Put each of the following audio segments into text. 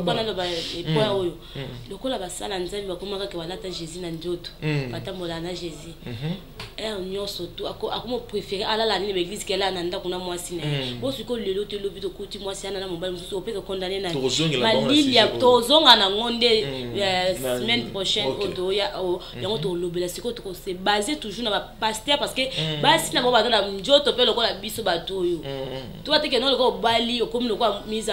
Pourquoi naloba point oyo? Lokola basala Nzambe, bakoma kaka balata Jésus na nzoto, batambola na Jésus heure nyonso. Tu akoma préféré alala nini, baéglise, ke alala na ndako na mwasi na ye. Bo sikoyo lelo te, lobi tokuti mwasi ana na mobali mosusu, opeka condamné na malili ya tozonga nango nde semaine prochaine oyo toya yango tolobela. Sikoyo tokose base toujours na bapasteur, parce que basi na bango baza na nzoto mpe lokola biso bato oyo. To bateke no lokola obali, okomi lokola mise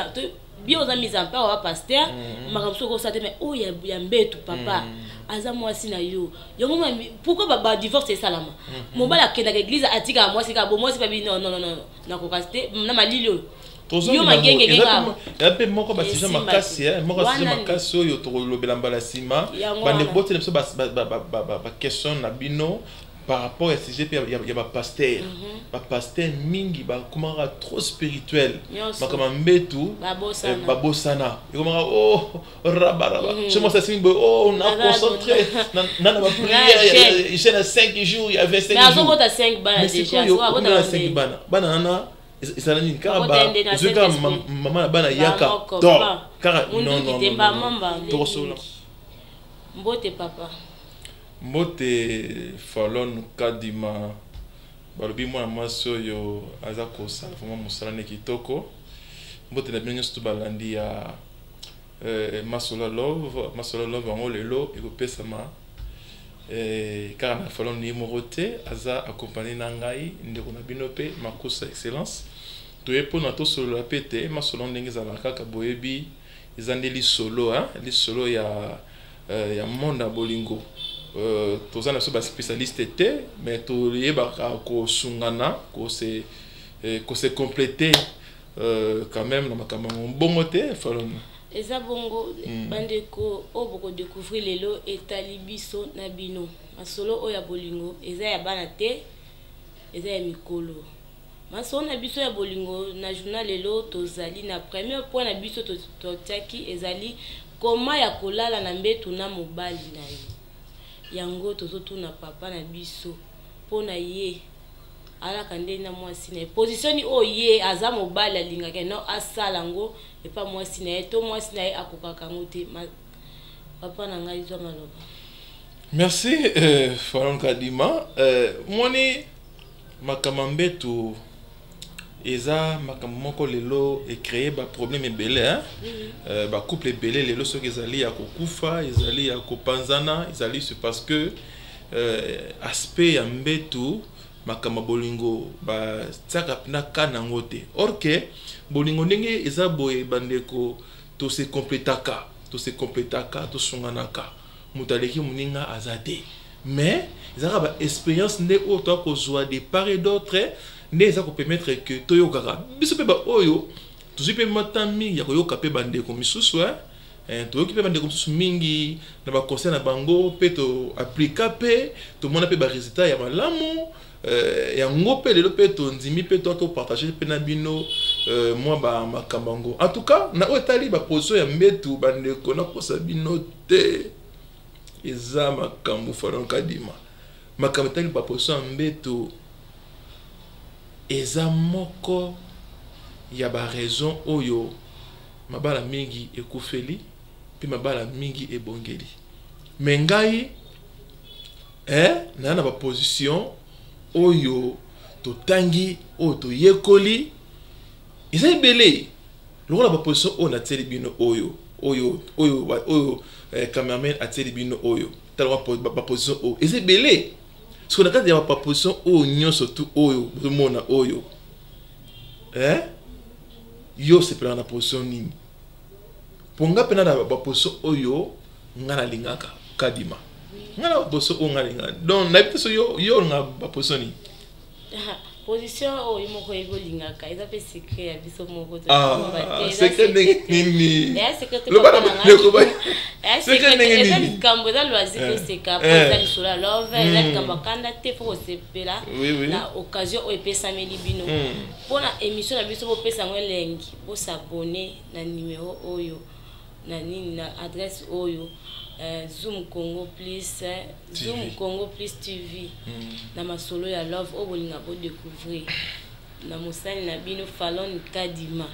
bien, oza mise en part wa pasteur, makambo soki okosala te, mais oyo ya mbeto, papa aza mwasi na yo. Yango pourquoi badivorce esalama? Mobali akendaka église, atikaka mwasi kaka bo mwasi babi: "Non, non, non, nakoka te na malili oyo." Yo magengenge. Ya mpe moko basujet makasi, moko basujet makasi oyo tokolobela mbala nsima. Bandeko, botela biso baquestion na bino par rapport ya sujet mpe ya bapasteur. Bapasteur mingi bakomaka trop spirituel, makambo ya mbetu babosana, ekomaka o rabaraba. So mwasi asingi boye: "Oh, na concentré na baprière, jeûne ya 5 jours, ya 25 jours." Mais sikoyo okomela 5 bana, bana wana ezala nini? Kaka ozwi kaka mama na bana, yaka to kaka. Non, non, tokosola. Mbote, papa. Mbote, Falon Kadima. Balobi mwana mwasi oyo aza kosala vraiment mosala ne kitoko. Mbote na bino nyonso to balandi ya Masolo Love. Masolo Love yango lelo ekopesama kaka na Falon ye moko te, aza accompagné na ngai, ndeko na bino mpe Makusa Excellence. Toye mpona tosolola mpe te masolo ndenge ezalaka kaka. Boyebi, eza nde lisolo, lisolo ya monde ya bolingo. Toza na biso baspécialiste te, mais toyebaka kosungana, kose compléter quand même na makambo yango. Bongo te, Falon? Eza bongo. Bandeko oyo bokodécouvrir lelo, etali biso na bino. Masolo oyo ya bolingo eza ya bana te, eza ya mikolo. Masolo na biso ya bolingo na journal lelo, tozali na premier point na biso totiaki, ezali koma ya kolala na mbeto na mobali na ye. Yango tozotuna papa na biso, mpo na ye alaka nde na mwasi na ye, position nini oyo ye aza mobali alingaka no asala yango epa mwasi na ye, to mwasi na ye akokaka yango te? Papa na ngai, zwa maloba. Merci, Falon Kadima. Moni makambo ya mbeto eza makambo moko lelo ecréer baproblème ebele, hein? Bacouple ebele lelo, soki ezali ya kokufa, ezali ya kopanzana, ezali c'est parce que aspect ya mbeto, makambo ya bolingo, batiaka mpena ka nango te. Or que bolingo ndenge eza boye, bandeko, tose complétaka, tose complétaka, tosunganaka. Moto aleki moninga aza te, mais ezalaka baexpérience nde oyo toya kozwa de part et d'autre, nde eza kopermettre ke toyokaka biso mpe baoyo tozwi mpe mata mingi ya koyoka mpe bandeko misusu, toyoki mpe bandeko mosusu mingi na baconseil na bango, mpe toaplika mpe tomona mpe baresultat ya malamu. Yango mpe lelo mpe tondimi mpe to topartage mpe na bino mwa bamakambo yango. En tout cas, na oyo etali baposition ya mbetu, bandeko, nakosa bino te, eza makambo Falon Kadima. Makambo etali baposition ya mbeto eza moko ya baraison oyo mabala mingi ekufeli mpe mabala mingi ebongeli. Me ngai naa na baposition oyo totangi, oyo toyekoli, eza ebele. Lokola baposition oyo natieli bino, oyo cameraman atieli bino oyo, tala baposition oyo eza ebele. Soki na kati ya baposition oyo nyonso tu oyo bozomona oyo, yo osepelaka na position nini? Mpo nga mpena na baposition oyo nga nalingaka, Kadima, nga na baposition oyo nga nalingaka. Donc nayebi te so yo olinga baposition nini. Position oyo moko oyebi olingaka, eza mpe secret ya biso moko. Ah, secret ndenge nini? Loba na bandeko, secret ndenge nini? Eza likambo, eza loisir, toseka, po eza lisolo ya love, eza likambo akanda te. Fo kosepela na occasion oyo epesameli bino mpona émission na biso. Bopesa yango elengi, bos'abonner na numéro oyo, na nini, na adresse oyo, Zoom Congo Plus, Zoom Congo Plus TV, na masolo ya love oyo bolinga bodécouvrir. Na mosali na bino Falon Kadima.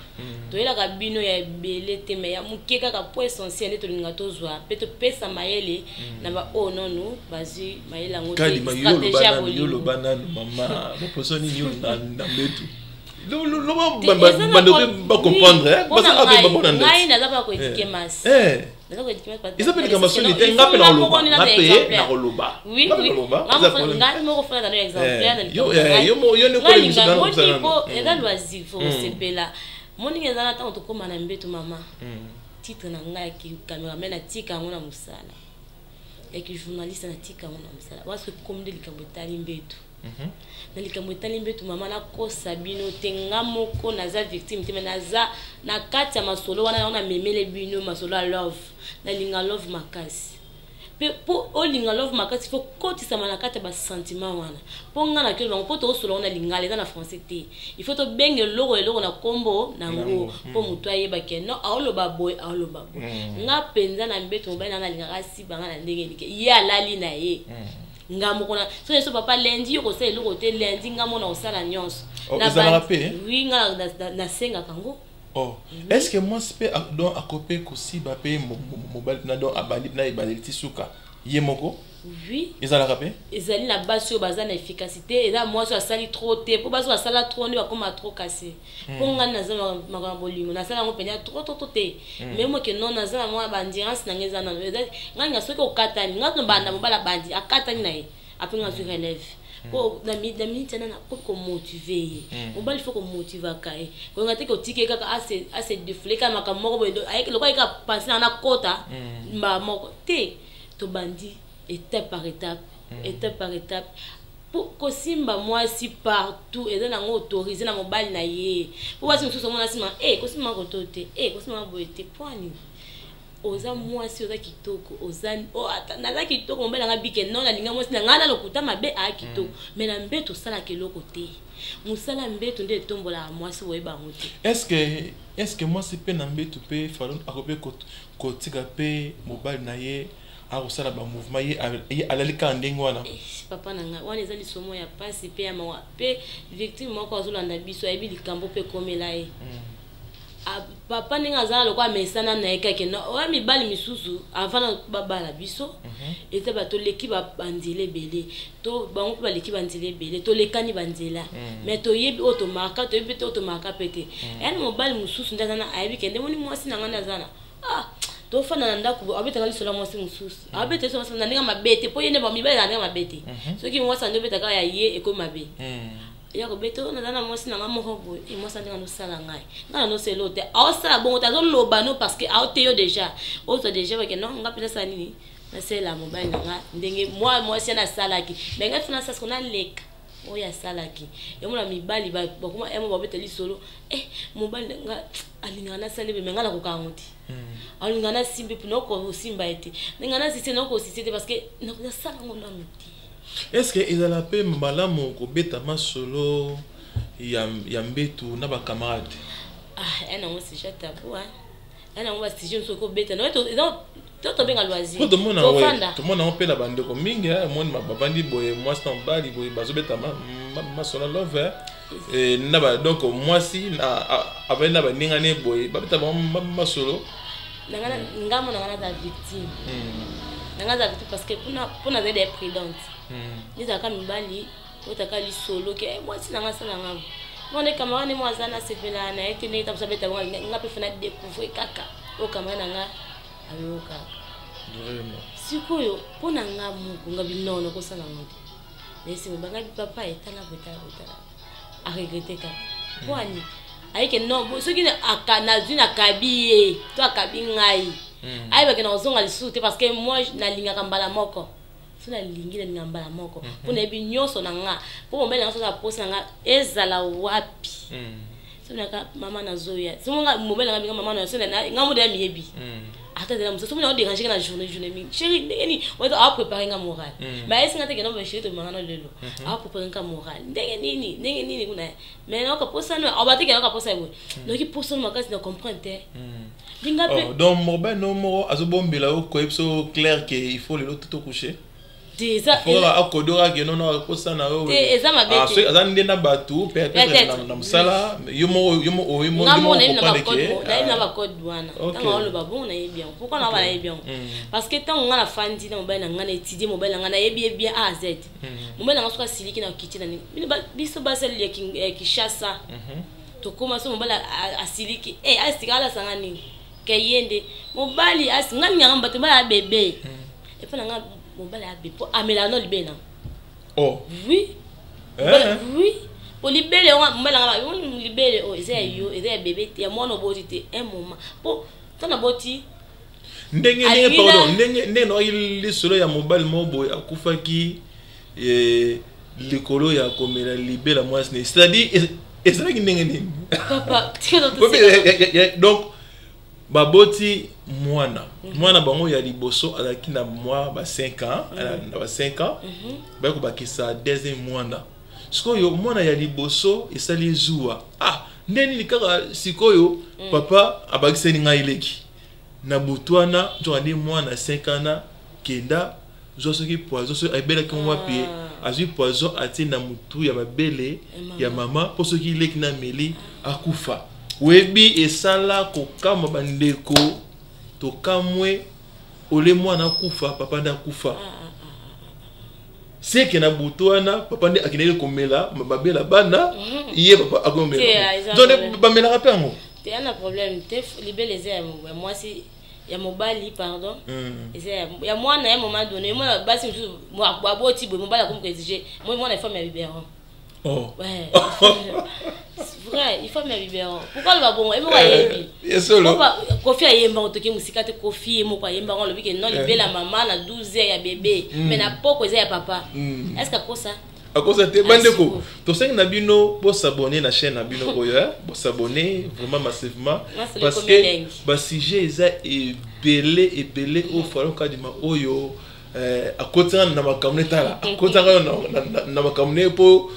Toyelaka bino ya ebele te, mais ya moke kaka, po essentiel nde tolinga tozwa mpe topesa mayele na baoyo nonu bazwi mayele yango te. Kadima, yo stratégie loba ya nanu, yo bolingo. Loba nanu, mama, baposo nini yo na mbetu? Loba. Te, eza na Bandeko bacomprendre. Oui, mpona Baza ape ngai, babona. ngai naza mpona koéduquer masse. Naza koéduquer masse. Eza mpe likambo soni te. Nga mpe nakoloba, nga mpe nakoloba, nga mpe nakoloba, eza problème. Ngai moko fona nano exemplaire na Yo, likambo na ngai. yo nde Ngai kola biso linga nanu moni kosala po nanu. eza loisir, faut kosepela. Moninga eza na ntango tokóma na mbeto, mama, titre na ngai yaki cameraman, natika yango na mosala, yaki journaliste, natika yango na mosala. Parce que komi nde likambo etali mbeto, na likambo etali mbeto, mama, nakosa bino te, nga moko naza victime te, mais naza na kati ya masolo wana. Yango namemele bino masolo ya love. Nalinga love makasi, mpe mpo olinga love makasi, faut kotisama na kati ya basentiment wana. Mpo nga na bango, mpo tokosola ngo na lingala, eza na français te. Il faut tobenga eloko eloko na nkombo nango, Nango, mpo moto ayeba ke non, aoloba boye, aoloba boye. Nga mpenza na mbeto, mobali nanga alingaka asiba nga na ndenge elike ye alali na ye. Nga moko na so so papa, lundi yo kosala eloko te, lundi nga mona kosala nyonso. Oh, Na ezalaka mpe, eh? Oui, nga nasengaka yango. Oh, est ce que mwasi mpe donc akoki mpe kosiba mpe mobali na, donc abandi na ebandeli ti suka ye moko? Oui. Ezalaka mpe? Ezali na basi oyo baza na efficacité. Eza mwasi oyo asali trop te, mpo basi oyo basala trop nde bakóma trop kase. Mpo ngai naza makambo ya bolingo, nasala yango mpenza trop trop trop te, mais moke non, naza na mwa baendurance na ngai. Eza nano eza ngai nga soki okatani ngai to banda, mobali abandi akatani na ye, apres ngai azwi relève, mpo na miniti wana nakoki komotiver ye. Mobali, faut komotivaka ye. Kolinga te kotika ye kaka ase défouler kaka makambo moko boye, lokola ye kaka pense na nakota mbala moko te. Tobandi étape par étape, étape par étape. Po kosimba mwasi partout eza nango autorisé na mobali na ye, po basi mosusu omona nsima e kosimba koto te, e kosimba boye te. Poani oza mwasi, oza kitoko, oza, oh, ata naza kitoko, mobali nanga bike non, nalinga mwasi na ngai na lokuta mabe aya kitoko, mais na mbeto osalaka eloko te. Mosala mbeto nde etombolaka mwasi, boyeba yango te. Est ce que mwasi mpe na mbeto mpe, Falon, akoki mpe kotika mpe mobali na ye akosala bamouvement, ye alali kaka ndenge wana? Eh, papa na ngai, wana eza lisomo ya pasi mpe ya mawa. Mpe victime moko azolanda biso, ayebi likambo mpe ekomela ye. Papa ndenge aza lokola amesana na ye kake no oya mibali misusu avant na babala biso, eza bato toleki banzela ebele to bango mpe baleki banzela ebele, tolekani banzela, mais toyebi oyo tomarka, toyebi te oyo tomarka mpe te. Eya na mobali mosusu nde aza na, ayebi ke nde moni mwasi na ngai nde aza na, ah, tofanda na ndako, abetaka lisolo ya mwasi mosusu, abeta lisolo ya mwasi na ndenge mabe te, mpo ye nde mibali na ndenge mabe te. Soki mwasi ande obetaka ya ye, ekomi mabe. Ya kobeta oyo, naza na mwasi na nga moko boye, e mwasi ndenge anosala ngai, ngai nanosela oyo te, aosala bongo te, azoloba no parce que aote yo déjà, ozwa déjà bake non, nga mpenza asala nini, nasalela mobali na nga ndenge mwa mwasi wana asalaki, mais ngai funa asala siko naleka oyo asalaki. Emona mibali bakoma emo babeta lisolo, eh, mobali na nga alingaka nasala ebe, mais ngai nakoka yango te, alingaka nasimbi mpe nakosimba ye te, ndenge nasise nakosise te, parce que nasala yango nanu te. Est ce que ezala mpe malamu kobeta masolo ya mbetu na bacamarade? Ah, ya nango sujet tabou, hein. Ya nango basujet mosusu okobeta to tobenga loisir. Po tomona we Tofanda. Tomona yango mpe na bandeko mingi, eh, omoni bavandi boye, mwasi na mobali boye, bazobeta masolo ya love, eh. Eh, na ba donc mwasi avandi na baninga ne boye, babeta bango masolo. Ngambo na nga, naza victime. Na nga aza victime parce que mpona azali de prudente. Ezalaka mibali otaka lisolo ke, eh, mwasi na nga asala nga mo nde camarade mo aza, nasepelaka na ye te, ndenge tamosu abeta bongo, nga mpe fana découvrir kaka oyo camarade na nga ayokaka. Sikoyo mpo na nga moko, nga binono kosala ngo te, nayesi mobanga bi papa etala bo etala bo etala, aregretter kaka mpo ani ayeke non, soki nazwi nakabi ye to akabi ngai, ayebake na kozonga lisusu te, parce que moi nalingaka mbala moko. So nalingi, nalinga mbala moko, mpo nayebi nyonso na nga, mpo mobali na nga soki aposa na nga ezala wapi. So naka mama nazoya, so nga mobali na nga binga mama na so nga moto ya miyebi, ata ezala mosusu, soki na odéranger na journée mingi, chéri ndenge nini oyo aopréparer nga moral, mais ayesi nga te ke non, chéri, tobimanga no lelo, aopréparer nga moral ndenge nini, ndenge nini kuna, mais nayoka posano aoba te ke nayoka posa boye, nayoki posano makasi na comprendre te, linga mpe. Oh, donc mobali no moko azobombela yo, koyebi so clair ke il faut lelo to coucher. Te, eza Foka akodora ke nono akosa na yo. Te, eza mabe Ah, te. soki aza nde na bato peut-être Peut-être, na mosala, yo moko, yo moko, yo moko, nga yo moko moko nayebi na comprendre bacode ke, nayebi na ah, bacode wana. Ntango aoloba bongo, nayebi yango. Pourquoi na nayebi yango? Parce que ntango nga nafandi na mobali na nga, na étudie mobali na nga, nayebi ye bien A à Z. Mobali na nga, soki asiliki na kiti na nini, bino biso basali ya Kinshasa, tokóma so mobali asiliki, asika alasanga nini ke ye nde mobali nga ninganga bato, mobali abebe epo na nga, mobali abe po amelaka no libele na Oh. Oui. Eh? Oui, po libele wana, mobali nanga, libele oyo eza ya yo, eza ya bebe te, ya mwana oboti te. Un moment, po ntango naboti Ndenge ndenge Alina- pardon, ndenge ndenge naoki lisolo ya mobali moko boye akufaki likolo ya komela libela mwasi ne, c'est-à-dire ezalaki ndenge nini? Papa, tika. Po mpe, donc baboti mwana, mwana bango ya liboso azalaki na mwa ba 5 ans, na ba 5 ans baye kobakisa deuxième mwana. Sikoyo mwana ya liboso esali zuwa, ah, nde nini kaka sikoyo papa abakiseli ngai leki na butu wana, nzoka nde mwana 5 ans na kenda zwa soki poison, soki ayebelaki ngo wapi, azwi poison, atie na motu ya mabele ya mama, mpo soki leki na meli, akufa. Oyebi, esala kokamwa bandeko, tokamwe ole mwana akufa, papa nde akufa. Seke na butu wana, papa nde akendeki komela mabele bana ye, papa Te, akomela. eza Donc problème. bamelaka mpe yango. Te, ya na problème te. Libele eza ya mwasi, ya mobali, pardon, eza ya mwana. Ya moment donné, mwana basi mosusu aboti boye, mobali akomi koexige mwana efame ya biberon. Oh. Ouais, vrai, il faut ya biberon. Pourquoi aloba bongo? Ye moko ayebi. Ye solo. Kofi ayembango, toke mosika te, Kofi ye moko ayembango, alobi ke non, libela mama na 12 heures ya bébé, mais na poko eza ya papa. Est ce que akosa? Akosa te. Bandeko, sikoyo. Tosengi na bino bosabone na chaîne na bino oyo, eh? Bosabone vraiment massivement, Masolo parce ekomi que elengi. Basujet eza ebele ebele oyo Falon Kadima oyo akotisaka na makambo ne, tala, akotisaka na makambo ne mpo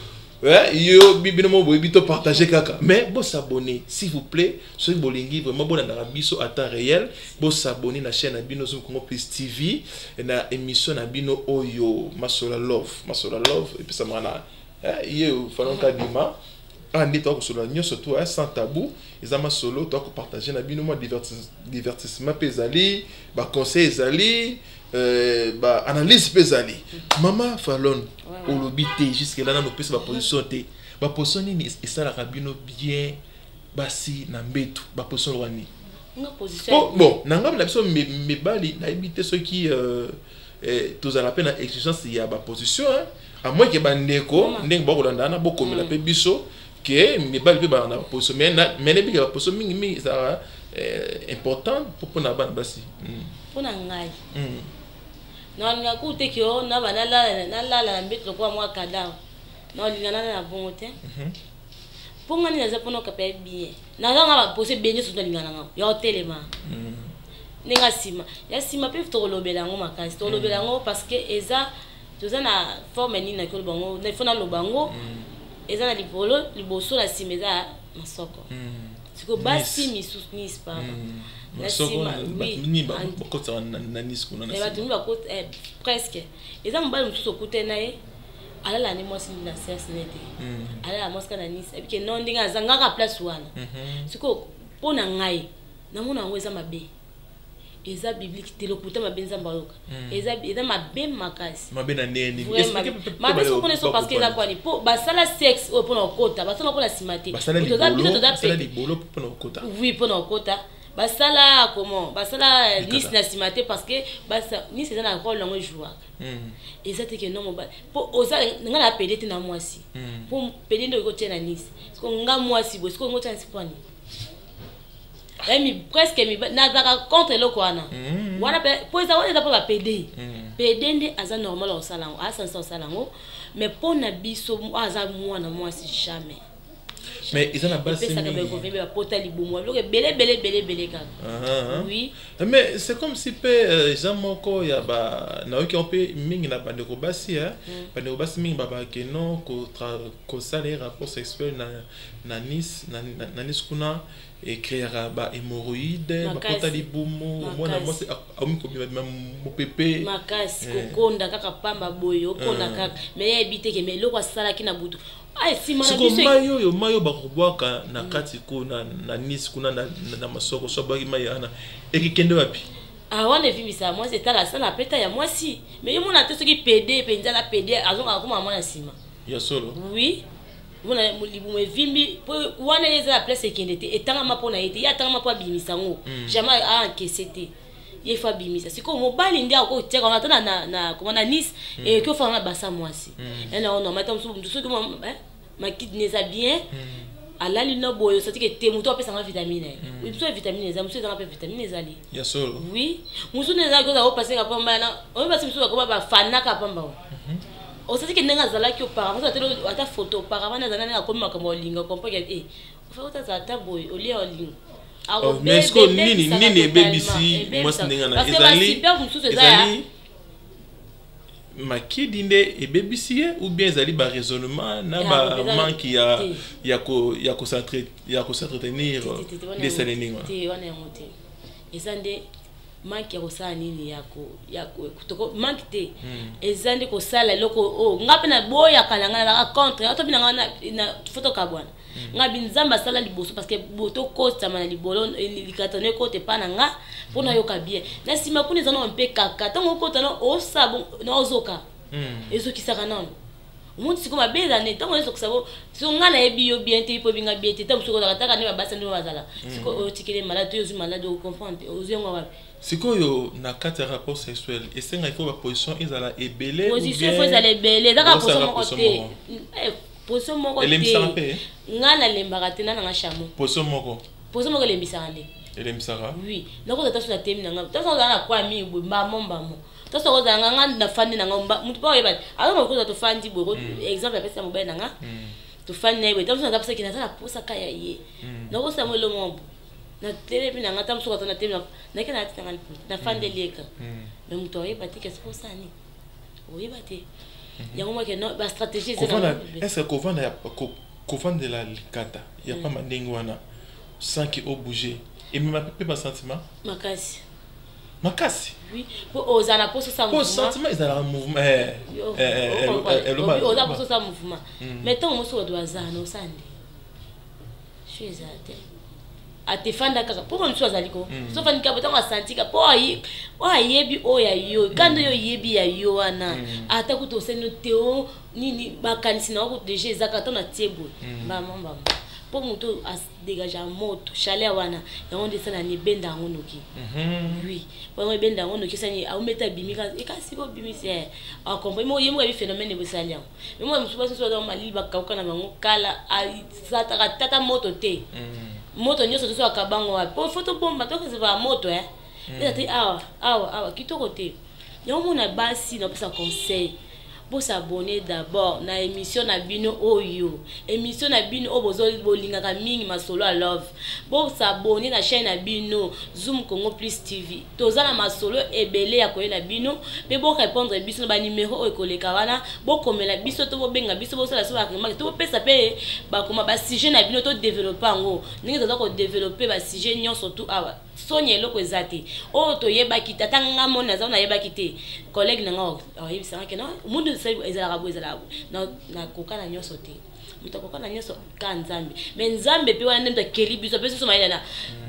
yo bino mo boyebi, to partage kaka. Mais bosabone, s'il vous plaît, soki bolingi vraiment bolandaka biso à temps réel, bosabone na chaîne na bino Zoom Congo Plus TV, na émission na bino oyo Masola Love. Masola Love epesamaka na ye Falon Kadima. Awa nde toka kosolola nyonso to sans tabou, eza masolo toka kopartage na bino, mwa divertissement mpe ezali, baconseil ezali, baanalyse mpe ezali. Mama Falon, olobi te jusque là nano opesa baposition te. Baposition nini esalaka bino bien, basi na mbeto? Baposition loka nini? Nga position Bon, na ngambo na biso mibali, nayebi te soki tozala mpe na exigence ya baposition, hein? À moins ke bandeko Mama. ndenge bakolanda wana, bokomela mpe biso ke mibali mpe baa na baposition, mais nayebi ke baposition mingimingi ezalaka important mpona bana basi. Mpo na ngai, naolinga ku te ke o naba nalala na mbeto lokola mwa cadavre. Naolinga nalala na bongo te. Mpo nga nini naza mpona okapa ya bien, naza nga bapose ebele nyonso nalinga nanga ya otelema ndenge ya nsima, ya nsima mpe tokolobela yango makasi, tokolobela yango parce que eza toza na forme nini naki oloba yango, il faut naloba yango. Eza na likolo, liboso, na nsima eza masoko. Sikoyo basi misusu nisi, pardon, na Masoko. nsima, Bato oui. nini bakotaka na nisi kuna na Bato nsima? mingi bakota presque eza mobali mosusu okutani na ye, alala ne mwasi na sexe ne te, alala mwasi kaka na nisi, ebike non, ndenge aza ngaka place wana. Sikoyo mpo na ngai, namona yango eza mabe, eza biblique te, lokuta mabe, Nzambe ayoka. Eza mabe makasi. Mabe na ndenge nini? Vrai Explique mabe. mpe Mabe bayo soko mpona so, parce que eza bakopana. kwani mpo basala sexe oyo mpona kokota, basala mpona nsima te. Basala Toza biso libolo, toza basala pete. libolo mpona kokota. Oui, mpona kokota basala, comment basala Likata. nisi na nsima te, parce que nisi eza na rôle yango ejouaka. Eza te ke non, mobali mpo oza nga na pédé te na mwasi. Mpo pédé nde okoki kotia na nisi. Siko nga mwasi boye, sikoyo ngotia nisi mponi mi presque nazalaka contre eloko wana. Wana mpo eza wana, eza mpo bapédé. Pédé nde aza normal akosala yango, asanisa kosala yango, mais mpo na biso oyo aza mwana mwasi, jamais. Mais eza na basi Epesaka mingi. baekovie, bapota libumu, biloko ebele ebele ebele ebele kaka. Ah, ah. Oui. Mais c'est comme si mpe eza moko ya ba nayoki yango mpe mingi na bandeko basi, eh? Bandeko basi mingi babake non, kosala ye rapport sexuel na nice, na nice kuna. Ecréaka bahémorroïde, bapota libumu, omona mwasi akomi kobima mopepe. Makasi. Kokonda kaka pamba boye, okonda kaka, mais yebi te ke mais eloko asalaki na butu nsima na biso. Mai oyo, mai oyo bakobwaka na kati kuna na nisi kuna na masoko, so abwaki mai wana, ekikende wapi? Ah, wana evimbisaka mwasi, etala asala apeta ya mwasi, mais yo mona te soki pédé mpenza na pédé azongaka koma mwana nsima. Ya solo? Oui, mona libumu evimbi po wana ye eza na place ekende te, etangama mpo na ye te, ye atangama mpo abimisa yango, jamais aencaisse te, ye faut abimisa. Sikoyo mobali nde akotiaka wana ata na koma na nice, ekoki ofanda na basa mwasi ena normal. Ta mosusu motu soki makidi eza bien, alali no boye, osati ke te, motu apesanga vitamine, mosu ya vitamine eza, mosu ezanga mpe vitamine ezali. Ya solo? Oui, mosu nde ezalaki oza opaseka pamba na oyo basi mosusu bakoma bafanaka pamba o osati ke ndenge azalaki auparavant, ata photo auparavant azala ndenge akomi makambo ya olinga, comprendre ke otazala ata boye olia olinga. Mais est-ce que nini ebebisi mwasi ndenge wana? Ezali makidi nde ebebisi ye ou bien ezali baraisonnement na bamanque ya kos'entretenir nde esali ndenge wana? Wana yango te, eza nde manque ya kosala nini, manque te, eza nde kosala eloko oyo nga mpe naboyaka na ngai, nazalaka contre atobi na ngai, faut tokabwana. Nga bi Nzambe asala liboso parce que tokotama na libolo, likatano ekota epa na nga mpo nayoka bien. Na nsima kuna eza nano mpe kaka ntango okota na osala na ozoka, ezokisaka nano omoni sikoyo mabe eza nde ntango ezokisa bo. So nga nayebi yo bien te, mpo ebinga bien te, ntango soki ozalaka taka nde babasi nde bazala sikoyo oyo otikeli malade to ozwi malade, ocomprendre ozwi yango wapi? Sikoyo na kati ya rapport sexuel, esenga ifo baposition ezala ebele? Position ifo ezala ebele, ezaka position moko te, position moko te. Nga nalembaka te, na nanga chameau. Position moko? Position moko elembisaka nde. Elembisaka? Oui, nakozala taso na temi na nga, taso ozala na kwa mingi boye, mbamo mbamo, taso kozala nga, nga nafandi na nga, mutu mpo oyeba azoma kozala tofandi boye. Exemple apesi na mobali na nga, tofandi na ye boye, taso naza posaki, naza na posaka ya ye, nakosala mo elongo boye, natelemi na nga, ta mosuku ata natemi, nake na ati na nga liputa, nafandeli eka, mais moto ayeba te kasi posani oyeba te yango moke no bastratégie. Est ce que kovanda, kovandela likata ya pamba ndenge wana sans ke obouge emema mpe basentiment? Makasi. Makasi? Oui, po ozala na poso sa mouvement. Sentiment ezalaka mouvement. Oza poso sa mouvement, mais ntango mosusu bato bazala na osala nde so ezala te, atefanda kaka mpo mosusu azali ko so fandi kaka ntango asantika mpo oyo ayebi oyo ya yo kanda oyo oyebi ya yo wana, ata kutu osali te o nini, makanisi na yo kutu déjà eza kaka ntango natie boye, mbama mbama, mpo moto adégage moto, chaleur wana yango nde esala ni ebenda yango noki. Oui, po yango ebenda yango noki, esani aometa abimi ekasi obimisi acomprendre mo ye moko ayebi phénomène ebosali yango. Mais mo mosusu basusu baza malili, bakauka na bango kala, asataka tata moto te, moto nyonso toso akabango wapi po faut tobomba, tokezevaka moto eza te awa awa awa kitoko te. Yango mona basi, napesa conseil, bos'abonner d'abord na émission na bino oyo, émission na bino oyo bolingaka mingi, Masolo ya Love. Bos'abonner na chaîne na bino Zoom Congo Plus TV, toza na masolo ebele ya koyela bino. Mpe borépondre biso na banimero oyo ekoleka wana, bokomela biso to bobenga biso, bosala biso baremarque to bopesa mpe bakoma basujet na bino, todéveloppe yango ndenge toza kodéveloppe basujet nyonso tu awa. Soni eloko eza te oyo toyebaki te, ata nga moni naza nayebaki te, collègue na nga ayebisanga ke mundu ezalaka boye, ezalaka boye. Nakoka na nyonso te, moto akoka na nyonso ka Nzambe, mais Nzambe mpe wana nde moto akeli biso, apesi biso mayele na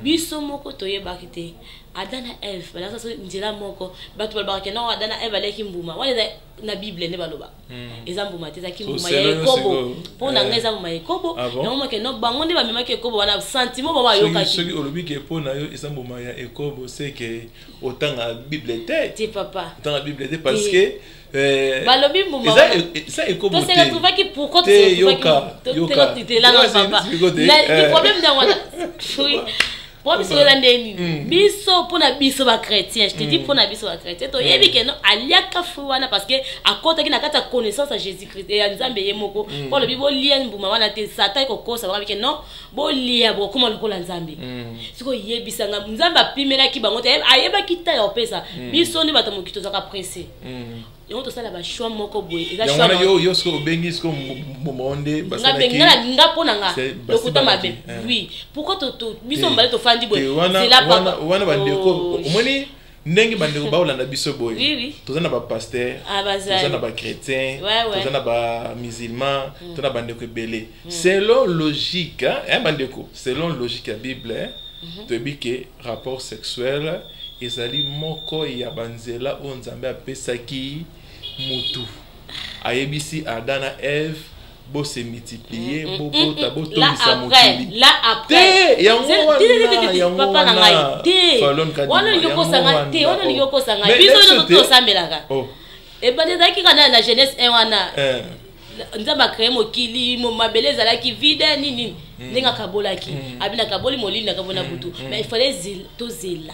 biso moko toyebaki te. Adam na Eve balakisa so nzela moko, bato balobaka ke non, Adam na Eve aleki mbuma wana, eza na Bible nde baloba eza mbuma te, ezalaki mbuma ya ekobo. Mpo na ngai eza mbuma ya ekobo. Yango moke no bango nde bamemaki ekobo wana, sentiment bango bayokaki. Soki olobi ke mpo na yo eza mbuma ya ekobo, c'est que otanga Bible te. Te, papa. Otanga Bible te parce que balobi mbuma. Eza ekobo te. Retrouvaki pourquoi? Te, yoka. Yoka papa, problème ndango wana, oui, po biso eza nde nini, biso mpona biso bachrétien, je te dis, mpona biso bachrétien toyebi ke no aliaka fruit wana parce que akɔtaki na kati ya connaissance ya Jésus Christ, ya Nzambe ye moko, mpo alobi bolia mbuma wana te. Satan ekokosa bakabi ke non, bolia, bokóma lokola Nzambe. Sikoyo oyebisanga, Nzambe apimelaki bango te, ayebaki ta ya kopesa biso nde bato mokili tozalaka pressé. Yango tosala bachoix moko boye, eza yango choix wana yo soki obengi sikoyo mboma nde nga basalaki nga nga mpo na nga C'est- lokuta mabe. basibanaki, eh. Oui, pourquoi biso Te. mibale tofandi boye? Te, wana Zela papa. wana bandeko, Oh, omoni ndenge bandeko baolanda biso boye. Oui. Toza na bapaster, Ah, bazali. toza na bachrétien, toza na bamusulman, toza na bandeko ebele. Selon logique, hein, bandeko, selon logique ya Bible, hein, toyebi ke rapport sexuel ezali moko ya banzela oyo Nzambe apesaki mutu. Ayebisi Adam na Eve: "Bose multiplier, bobota, Là botondisa après mokili." Là après. Te, yango Te, te, te, te, wana, te, yango papa na wana. ngai te. Falon Kadima, Wana olingi yango okosa ngai te, wana olingi wana. okosa ngai. Mais Biso biso nyonso te. tosambelaka. Oh. Ebandi ezalaki kaka na Genèse 1 wana. Eh. Nzambe acréer mokili, mabele ezalaki vide, nini, ndenge akabolaki, abi nakaboli molili, nakaboli na butu. Mais il fallait tozela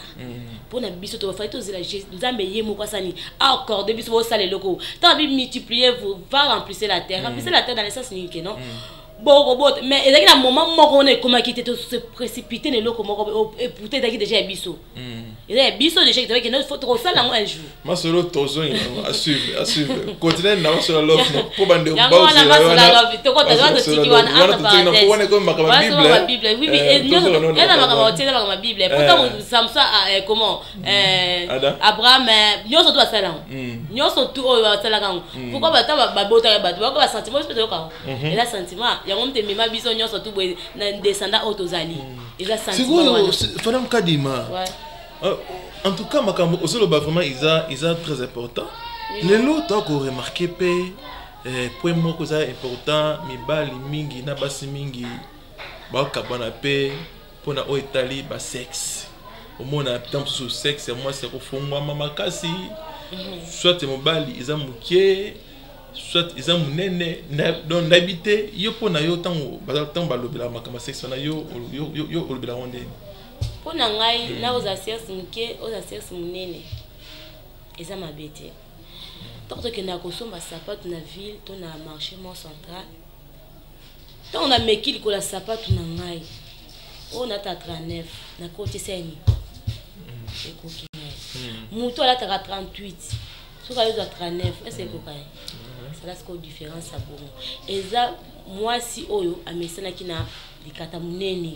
mpona biso to fallait tozela Nzambe ye moko asani accorde biso bosala eloko. Ntango abi "multiplier vous, va remplissez la terre", remplissez la terre dans le sens nini? Ke non, bokobota. Mais ezalaki na moment moko wana ekomaki te tose précipité na eloko moko, et pourtant ezalaki déjà ya biso, eza ya biso déjà, ezalaki no tokosala yango un jour. Masolo tozongi yango, à suivre, à suivre. Continue na masolo ya love mpo bandeko. Yango wana masolo ya love, tokota wana, totiki wana entre parenthèse. Wana ekomi makambo ya Wana solo Bible. ba Bible, oui, nyonso eza makambo otie, eza makambo ya Bible. Pourtant Samson, comment, Adam. Abraham, nyonso tu basala yango, nyonso tu oyo basalaka yango. Pourquoi bata babotaka bato bako basentiment? Biso mpe toyoka yango, eza sentiment yango moto emema biso nyonso tu boye na descendant oyo tozali, eza sentiment Sikoyo, wana. Fadam Kadima, en tout cas makambo ozoloba vraiment eza très important. Lelo toa koremarquer mpe point moko eza important: mibali mingi na basi mingi bakabwana mpe mpona oyo etali basexe. Omona ntango mosusu sexe ya mwasi akofungwama makasi, soit ya mobali eza moke, soit eza monene. Donc nayebi te, yo, mpo na yo, ntango balobelaka makambo ya sexe wana, yo olobelaka ngo ndeni? Mpo na ngai, na ozala sexe moke, ozala sexe monene, eza mabe te. Ntango tokendaka kosomba sapatu na ville to na marché mont central, ntango nameki likolo ya sapatu na ngai oyo nata 39, nakotisa nini ekoki na ye. Motu alataka 38, soki ayozwa 39, ese ekoka ye? Sala sikoyo différence ya bongo. Eza mwasi oyo amesanaki na likata monene,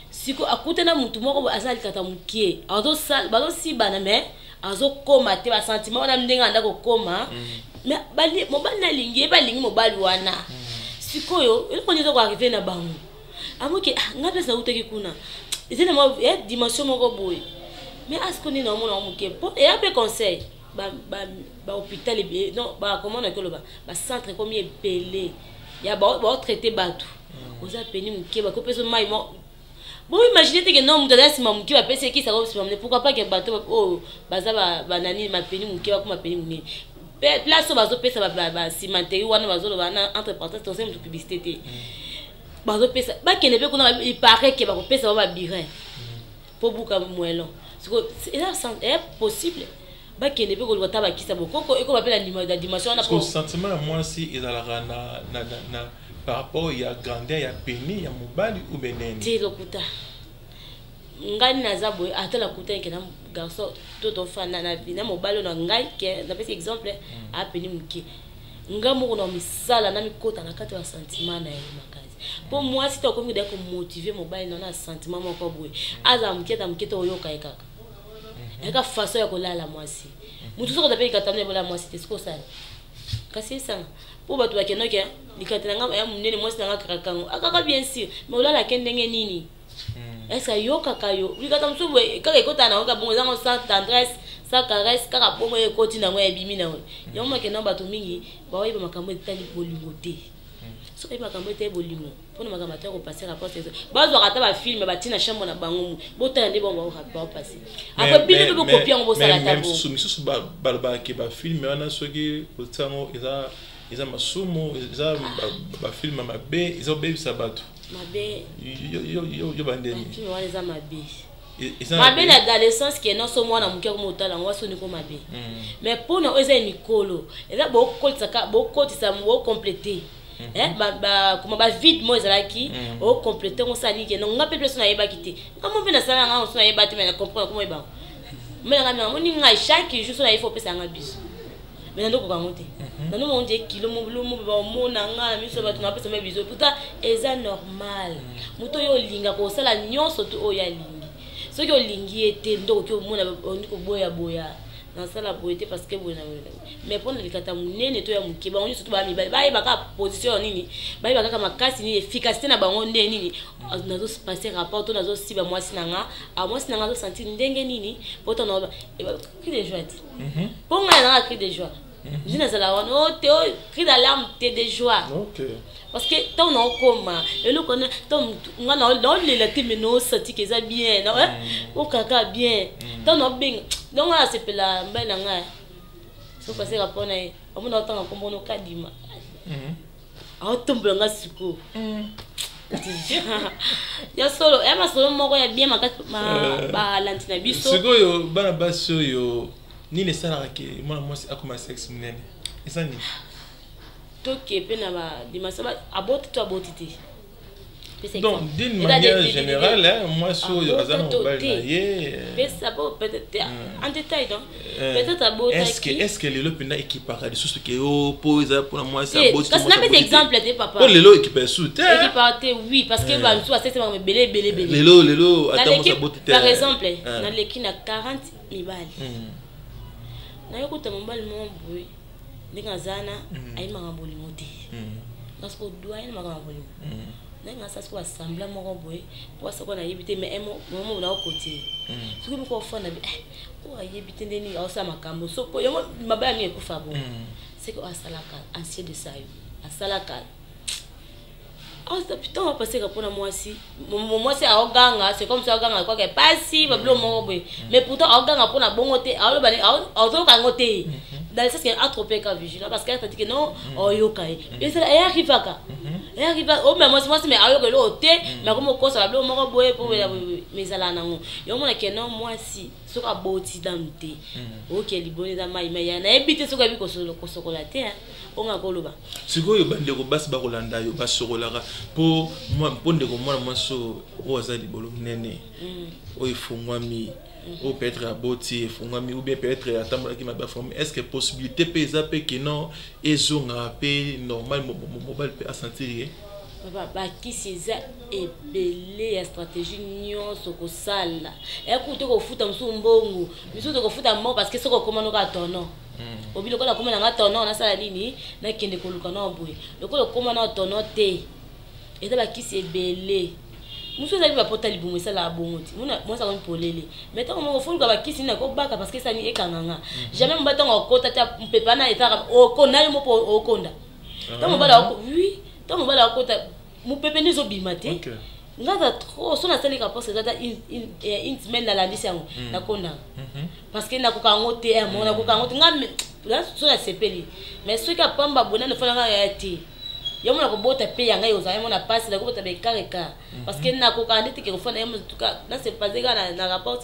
siko akutana mutu moko boye aza na likata moke, bazosibana, mais azokóma te basentiment wana ndenge anda kokóma. Mais mobali nalingi ye, balingi mobali wana. Sikoyo eloko nini eza koarriver na bango? Amoke nga mpe nautaki kuna, eza na mwa ya dimension moko boye, mais asiko nini naomona ngo moke po eya mpe conseil bahôpital non, comment naki oloba, bacentre ekomi ebele ya baotraite bato. Oza peni moke, bakopesa mai mo boimagine te ke non, moto aza nsima moke, bapesi ekisaka nsima monene. Pourquoi pas ke bato oyo baza banani, mapeni moke, bakoma peni monene? Place oyo bazopesa bacimenterie wana, bazoloba na entre parenthèse, tosali moto publicité te, bazopesa, bakende mpe kuna. Il paraît ke bakopesa bao baburin mpo buka moellon. Siko eza possible, bakende mpe koluka ta bakisa bokoko ekoma mpe na dimension wana. Parce que sentiment ya mwasi ezalaka na par rapport ya grandeur ya peni ya mobali ou bien nini? Te, lokuta. Ngai naza boye, ata nakutani ke na garçon to tofanda na mobali oyo na ngai, ke napesi exemple, apeni moke, ngai moko na misala na mikota na kati ya sentiment na ye makasi, mpo mwasi to akomi kodaya komotiver mobali na sentiment moko boye, azala moke, ata moke to oyoka ye kaka eyaka façon ya kolala mwasi. Motu soki otape likata mona ebola mwasi te, soki osala kasi esanga mpo bato bakendaki likata na ngai ya monene, mwasi na ngai akakakango akaka, bien sûr, mais olalake ndenge nini? Est-ce ayokaka yo likata mosusu boye kaka ekotaka nango kaka bongo, ezango sans tendresse, sans caresse, kaka bongo ekoti nango, ebimi nango. Yango makenda bato mingi baoyeba makambo etali bolingo te. Soki oyebi makambo etali bolingo, mpona makambo ata kopase rapport sexuel, bazwaka ata bafilm, batie na chambre na bango, botala nde bango baopase. Après bino mpe bokopi yango, bosala ata bongo. Misusu balobaka ke bafilm wana, soki otia yango, eza masumu, eza bafilm mabe, eza kobebisa bato. Mabe. Yo bandeni? Bafilm wana eza mabe, mabe na dans le sens ke nyonso mwana moke akoma otala yango, wasoni ko mabe. Mais mpona oyo eza ya mikolo, eza bokotisaka, bokotisa, bocomplete koma bavide mo ezalaki, ocomplete ngo, osala nini ke nga mpe place nayebaki te, nga mo mpe nasala nga so nayeba te, mais na comprendre koma oyeba. Me nanga moni ngai chaque jour so nayebi fo opesa yanga biso. Mais nandokoka yango te. Nandomona nde kilo mobulu baomona nga na miso bato, napesa ma biso. Pourtant eza normal. Moto oyo olinga kosala nyonso to oyo alingi, soki olingi ye te, nde okoki omona ondi koboyaboya, nasala boye te parce que boye na boye. Mais mpona likata monene to ya moke, bango nyonso to baya mibale, bayeba kaka position ya nini, bayeba kaka makasi nini, efficacité na bango nde nini. Nazopasser rapport to nazosiba mwasi na nga, a mwasi na nga azosentir ndenge nini, po to cri de joie te. Mpo ngai nazanga cri de joie nde nazala wana o te, o cri d'alarme te, de joie. Parce que ntango naokoma eloko wana, ntango nga naolela te, mais naosatike eza bien, okaka bien. Ntango naobenga, donc nga nasepela mobali na ngai so pase rapport na ye, amona otanga nkombo Kadima, aotombola nga sikoyo ya solo, ya masolo moko ya bien makasi balandi na biso. Sikoyo bana basi oyo, nini esalaka ke mwana mwasi akoma sexe monene? Eza nini? Toke mpe na badimension, aboti to aboti te. Donc d'une manière générale, mwasi oyo aza na mobali na ye. Pesa po peut-être en détail, donc peut-être abotaki. Est ce que lelo mpenza ekipaka lisusu ke yo mpo eza mpona mwasi aboti? Kasi napesa exemple te, papa. Po lelo ekipa esu te. Ekipaka te, oui, parce que bamisu basesemaka ebele ebele ebele. Lelo ata mwasi aboti te. Par exemple, naleki na 40 mibali, nayokuta mobali moko boye, ndenge aza na ayebaka bolingo te, parce que odoyen na makambo ya bolingo. Ndenge asala sikoyo asambla moko boye, po asako nayebi te, mais momo naokotie soki moko ofanda bi oyo ayebi te ndeni aosala makambo. So po yango mabaya mingi ekufa bongo, c'est que asalaka ancien de ça, yo asalaka ntango apaseka mpona mwasi, mwasi aoganga, c'est comme ça, aoganga kwaka pasi babilo moko boye, mais pourtant aoganga mpona bongo te, aoloba azoyoka yango te, dans le sens que atropeka vigilant, parce que atati ke non, oyoka ye, eyarrivaka, eyarriva ome mwasi, mwasi mais ayoka eloko te, mais akomi okosa babilo moko boye po mais ezala nango. Yomona ke non, mwasi soki aboti nanu te, oke liboni eza mai mai ya nayebi te, soki ayebi kosokola te, onga koloba. Sikoyo bandeko basi bakolanda yo, basokolaka mpo ndeko mwana mwasi oyo aza libolo monene, oyo efungwami, oyo peut-être aboti efungwami, ou bien peut-être atambolaki mabe afungwami, est ce que possibilité mpe eza mpe keno ezongaka mpe normal, mobali mpe asentir ye? Papa, bakisi eza ebele ya stratégie nyonso kosala, ekuti kofuta mosusu mbongo, misusu tokofuta mbongo, parce que soki okóma noka tono obi lokola akóma nanga tono, nasala nini? Nakende koluka na boye lokola okóma na tono te. Eza bakisi ebele, mosusu ezali bapota libumu, esalaka bongo ti mwasi akomi polele. Mais ntango moko foluka bakisi nini akobaka, parce que esani ekanganga jamais. Mobali ntango akota te, mpepa na etalaka okonda yo moko okonda. Ntango mobali, oui, ntango mobali akota, mopepe nde ezobima te. Nga aza trop so nasalika mposa eza ata une semaine, nalandisi yango, nakondaka, parce que nakoka yango te mo, nakoka yango te. Nga so nasepeli, mais soki apamba boye nano fananga ya te, yo mona kobota mpe yanga ozala ye mona mpasi, nakobota ba écart écart, parce que nakoka nde teke kofanda ye motuka nasepase kaka na rapport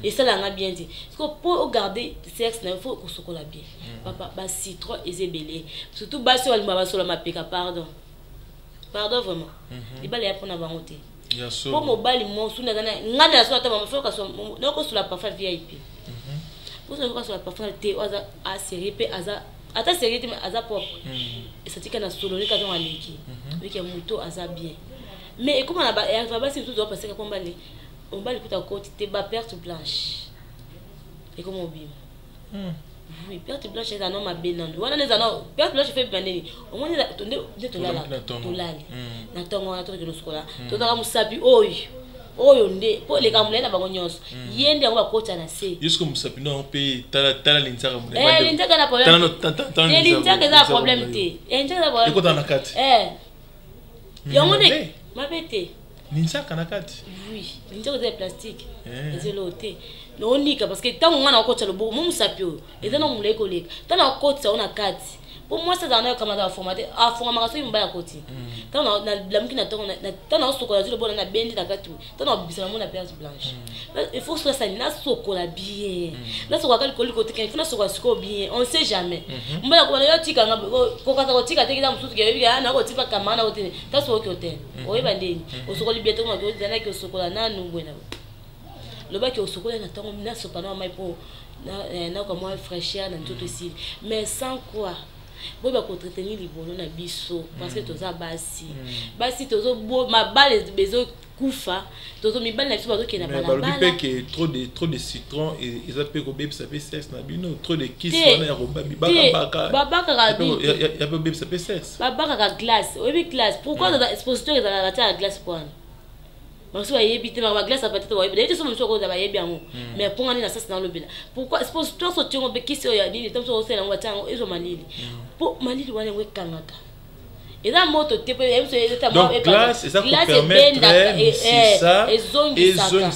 esalanga bien te. Siko mpo ogarde sexe na yo, faut kosokola bien, papa. Bacitron eza ebele, surtout basi oyo balingaka basola mapeka. Pardon, pardon, vraiment, libala ya mpona bango te. Mpo mobali mosu naza na ngai na so ata mama fo nakosola parfum VIP, mpo soki kosola parfum te, oyo aza asérie mpe aza ata série te, mais aza propre, esatika na solo neka ntango aleki oyoki ya moto aza bien. Mais ekóma na basi mosusu bapaseka mpo mobali, mobali kuta koti te, baperte blanche ekóma obima. Oui, perte blanche eza no mabe nano wana, eza no perte blanche fe bima ndeni omoni nde tolalaka, tolali na ntongo wana, tokende kosukola, tozalaka mosapi oyo oyo nde mpo eleka molai na bango nyonso, ye nde yango bakota na se. Jusque mosapi no mpe tala linzaka. Linzaka na problème te, linzaka eza na problème te, linzaka eza problème. Ekota na kati. Yango nde mabe te. Linzaka na kati. Oui, linzaka eza ya plastique, eza eloko te naonika, parce que ntango nga na okotisa loboko mo mosapi oyo eza na molai koleka, ntango nakotisa oyo na kati, mpo mwasi azala nayo kamata afongama te, afongamaka soki mobali akoti. Ntango nalamuki na ntongo, ntango naosokola zwi lobona nabendi na kati, ntango nabibisa na mona perte blanche. Il faut sosani nasokola bien, nasokolaka likolo likolo te, il faut nasokola sikoyo bien, on sait jamais mobali akobana yo tikanga kokasa kotika te, kita mosusu keyebi nakotipa kama na otene ta soki ote oyeba ndeni osokoli bien te, ozalaki osokola nanu boye na Lobaki osokola na ntango, nasopa na mai mpo nayoka mwa fraîcheur na nzoto, esili. Mais sans quoi boyeba koentretenir libolo na biso, parce que toza basi. Basi tozo mabala ezokufa, tozo mibali na biso bazokende na balabala. Mpe ke trop de citron eza mpe kobebisa mpe sexe na bino. Trop de kisi wana ya kobakabaka. Babakaka. Ya mpe kobebisa mpe sexe. Babakaka glace. Oyebi glace pourquoi? Expositeur ezalaka tia ya glace wana. Bamosusu bayebi te baglace apatete, bayebi nayebi te. So mosusu okoza bayebi yango, mais mponga nini na sasi nalobela pourquoi expositoire so tiongo mpe kisi oyo ya nini ta mosusu osala yango, batia yango, ezwa malili, mpo malili wana yango ekangaka, eza moto te. Glace ebendaka, ezongisaka,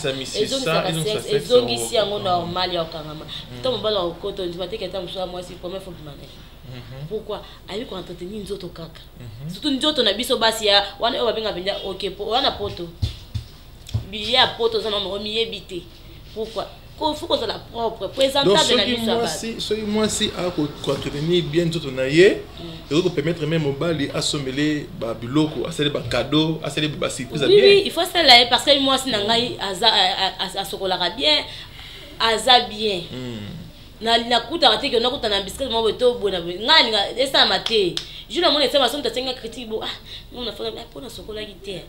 ezongisi yango normal ya kokangama. To mobali akokota, ondima teke ata mosusu ya mwasi, première fois bima na ye. Pourquoi? Ayebi koentretenir nzoto kaka, surtout nzoto na biso basi ya wana oyo babenga mpenza ok wana poto biye ya poto oza na omiyebi te. Pourquoi? Faut kozala propre, présentable na biso ya bato. Soki mwasi akoentretenir bien nzoto na ye, ekoki kopermettre même mobali asombele babiloko, asali bacadeau, asali basurprise. Oui, oui, il faut asala ye, parce que mwasi na ngai aza asokolaka bien, aza bien. Nakutaka te ke nakuta na biscuit moko boye to boye na boye. Ngai alinga esalama te. Jour namoni esalama, so moto asenga critique bo, ah ngo nafaka mpo nasokolaki te.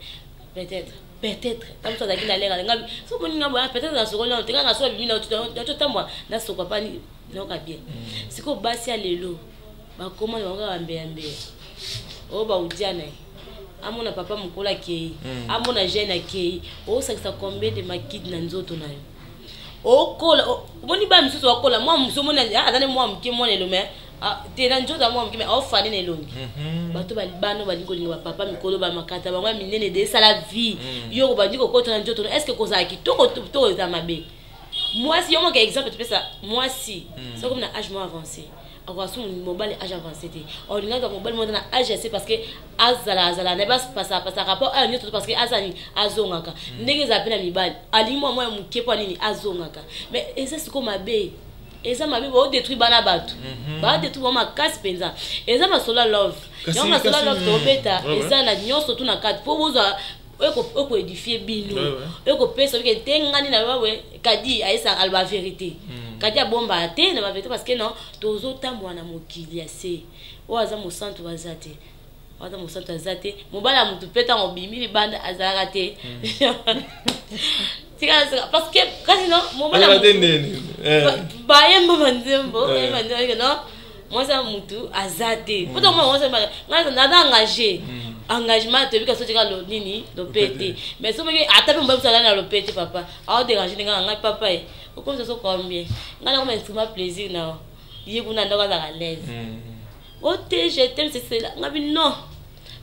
Peut-être ta moto azalaki na lere nga so moni nga boye, peut-être nasokoli nano te. Kaka so abimi natotambwa, nasoka pani, nayoka bien. Sikoyo basi ya lelo bakoma na bango kaka mbeyambeya oyo baudia na ye, amona papa mokolo akei, amona jeune akei, osakisa combien de makidi na nzoto na yo. Okola, omoni bana misusu bakola, mwa mosusu omoni aza ne mwa moke, mwana elome te na nzoto ya mwa moke, mais aofani na elongi. Bato bana balingi kolinga bapapa mikolo, bamakata bango ya minene de esala vie. Yo kobandi kokota na nzoto, est ce que kozala kitoko to eza mabe? Mwasi yo moka, exemple topesa mwasi soki na âge mo avancé, akoka so mobali âge avancé te, olingaka mobali moko na âge assez, parce que azala azala na bapasa pasa rapport ayo nyonso, parce que aza nini, azongaka ndenge ezala mpe na mibali, alingi mwa mwa ya moke mpo nini azongaka. Mais eza sikoyo mabe, eza mabe, baodétruire bana bato, baodétruire bango makasi mpenza. Eza masolo ya love yango, masolo ya love tobeta eza na nyonso tu na kati mpo bozwa okoédifie bino, ekopesa oke te. Ngani na bawe kadi ayesa aloba vérité, kadi abomba te na bavérité, parce que non, tozotambola na mokili ya se oyo aza mosantu aza te, aza mosantu aza te. Mobali ya motu mpe ntango obimi libanda azalaka te. Tika, parce que kasi non, mobali ya motu bayemba banzembo, bayemba nzembo, non, mwasi ya mutu aza te. Po tomona mwasi ngai naza engagé, engagement toyebi kasi otika nini lope te. Mais soki ata mpe mobali mosu azali na lope te, papa aodérange ndenge na ngai, papa ye okomisa so combien, ngai nakoma instrument plaisir na ye kuna, ndako azalaka l'aise o te, je t'aime, c'est cela. Ngai bi non,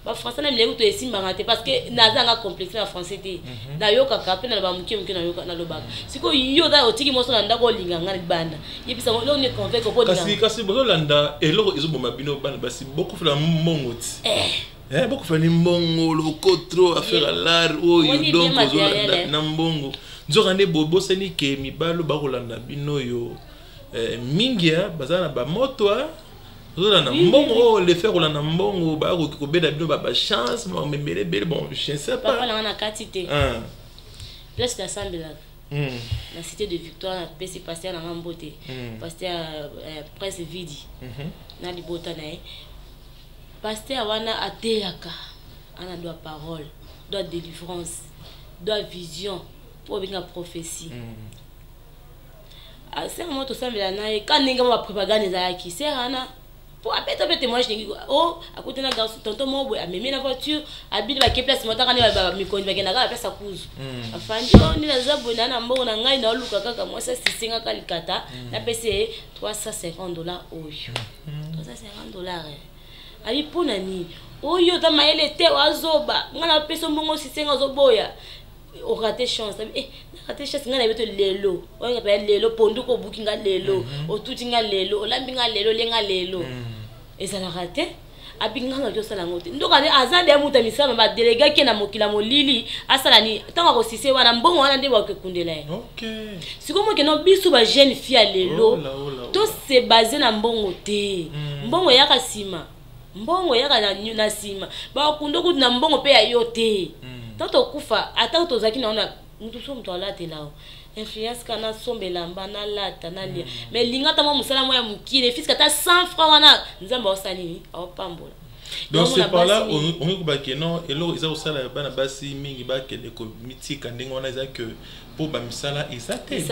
bafrançais na mileki to esimbanga te, parce que nazanga complexe na français te. Nayokaka mpe naloba moke moke, nalobaka. Sikoyo yo oza otiki mwasi na ndako, olinga nga libanda, yebisa ngo eloko nini convaincre po. Kasi bozolanda eloko ezoboma bino bana basi, bokofela mbongo ti bokofela ni mbongo loko trop affaire alar oyo. Donc ozolanda na mbongo, nzoka nde bobosani ke mibalo bakolanda bino oyo mingi baza na bamoto. Ozolanda mbongo oyo, le fait kolanda mbongo, bakoki kobeta bino bachance, makambo ebele ebele. Bon, je ne sais pas. Papa nanga na kati te, place nasambelaka na Cité de Victoire, napesi pasteur nanga mbote, pasteur Prince Vidi na libota na ye. Pasteur wana ateyaka ana doit parole, doit délivrance, doit vision, mpo obenga prophétie. Sere moko tosambela na ye ka ndenge mo bapropagande ezalaki. Sere wana po abeta mpe témoignage ndenge o akuti na garçon, tonton moko boye amemi na voiture, abini bake place moko taka nde mikonzi bakendaka na place ya kuzu. Afandi o nde naza boye na mbongo na ngai, naoluka kaka mwasi asisengaka likata, napesi ye $350 oyo, $350. Abi mpo na nini oyo oza mayele te, azoba ngai napesi mbongo osisenga, ozoboya, oraté chance. Narate chance, ngai nayebi to lelo oyo mpe lelo pondu ko obuki nga lelo, otuti nga lelo, olambi nga lelo, olie nga lelo, ezalaka te. Abi nga naki osala yango te. Ndoka nde aza nde mutu ya misala, badelegaki na mokili ya molili asala nini ntango akosise wana mbongo wana nde bakekundela ye. Sikoyo mokeno biso bajeune fille ya lelo tose base na mbongo te. Mbongo eyaka nsima, mbongo eyaka na nsima, bakunda kutu na mbongo mpe ya yo te. Ntango tokufa, ata tozalaki na wana mutu so moto alatela o. Influence kaka nasomba elamba, nalata, nalia, mais linga ata mwa mosala mwa ya mokili efiske, ata 100 franc wana, Nzambe aosala nini? Aopambola. Donc c'est par là okoki kobake non, eloko eza kosala bana basi mingi bakende komitika ndenge wana eza que mpo bamisala eza te,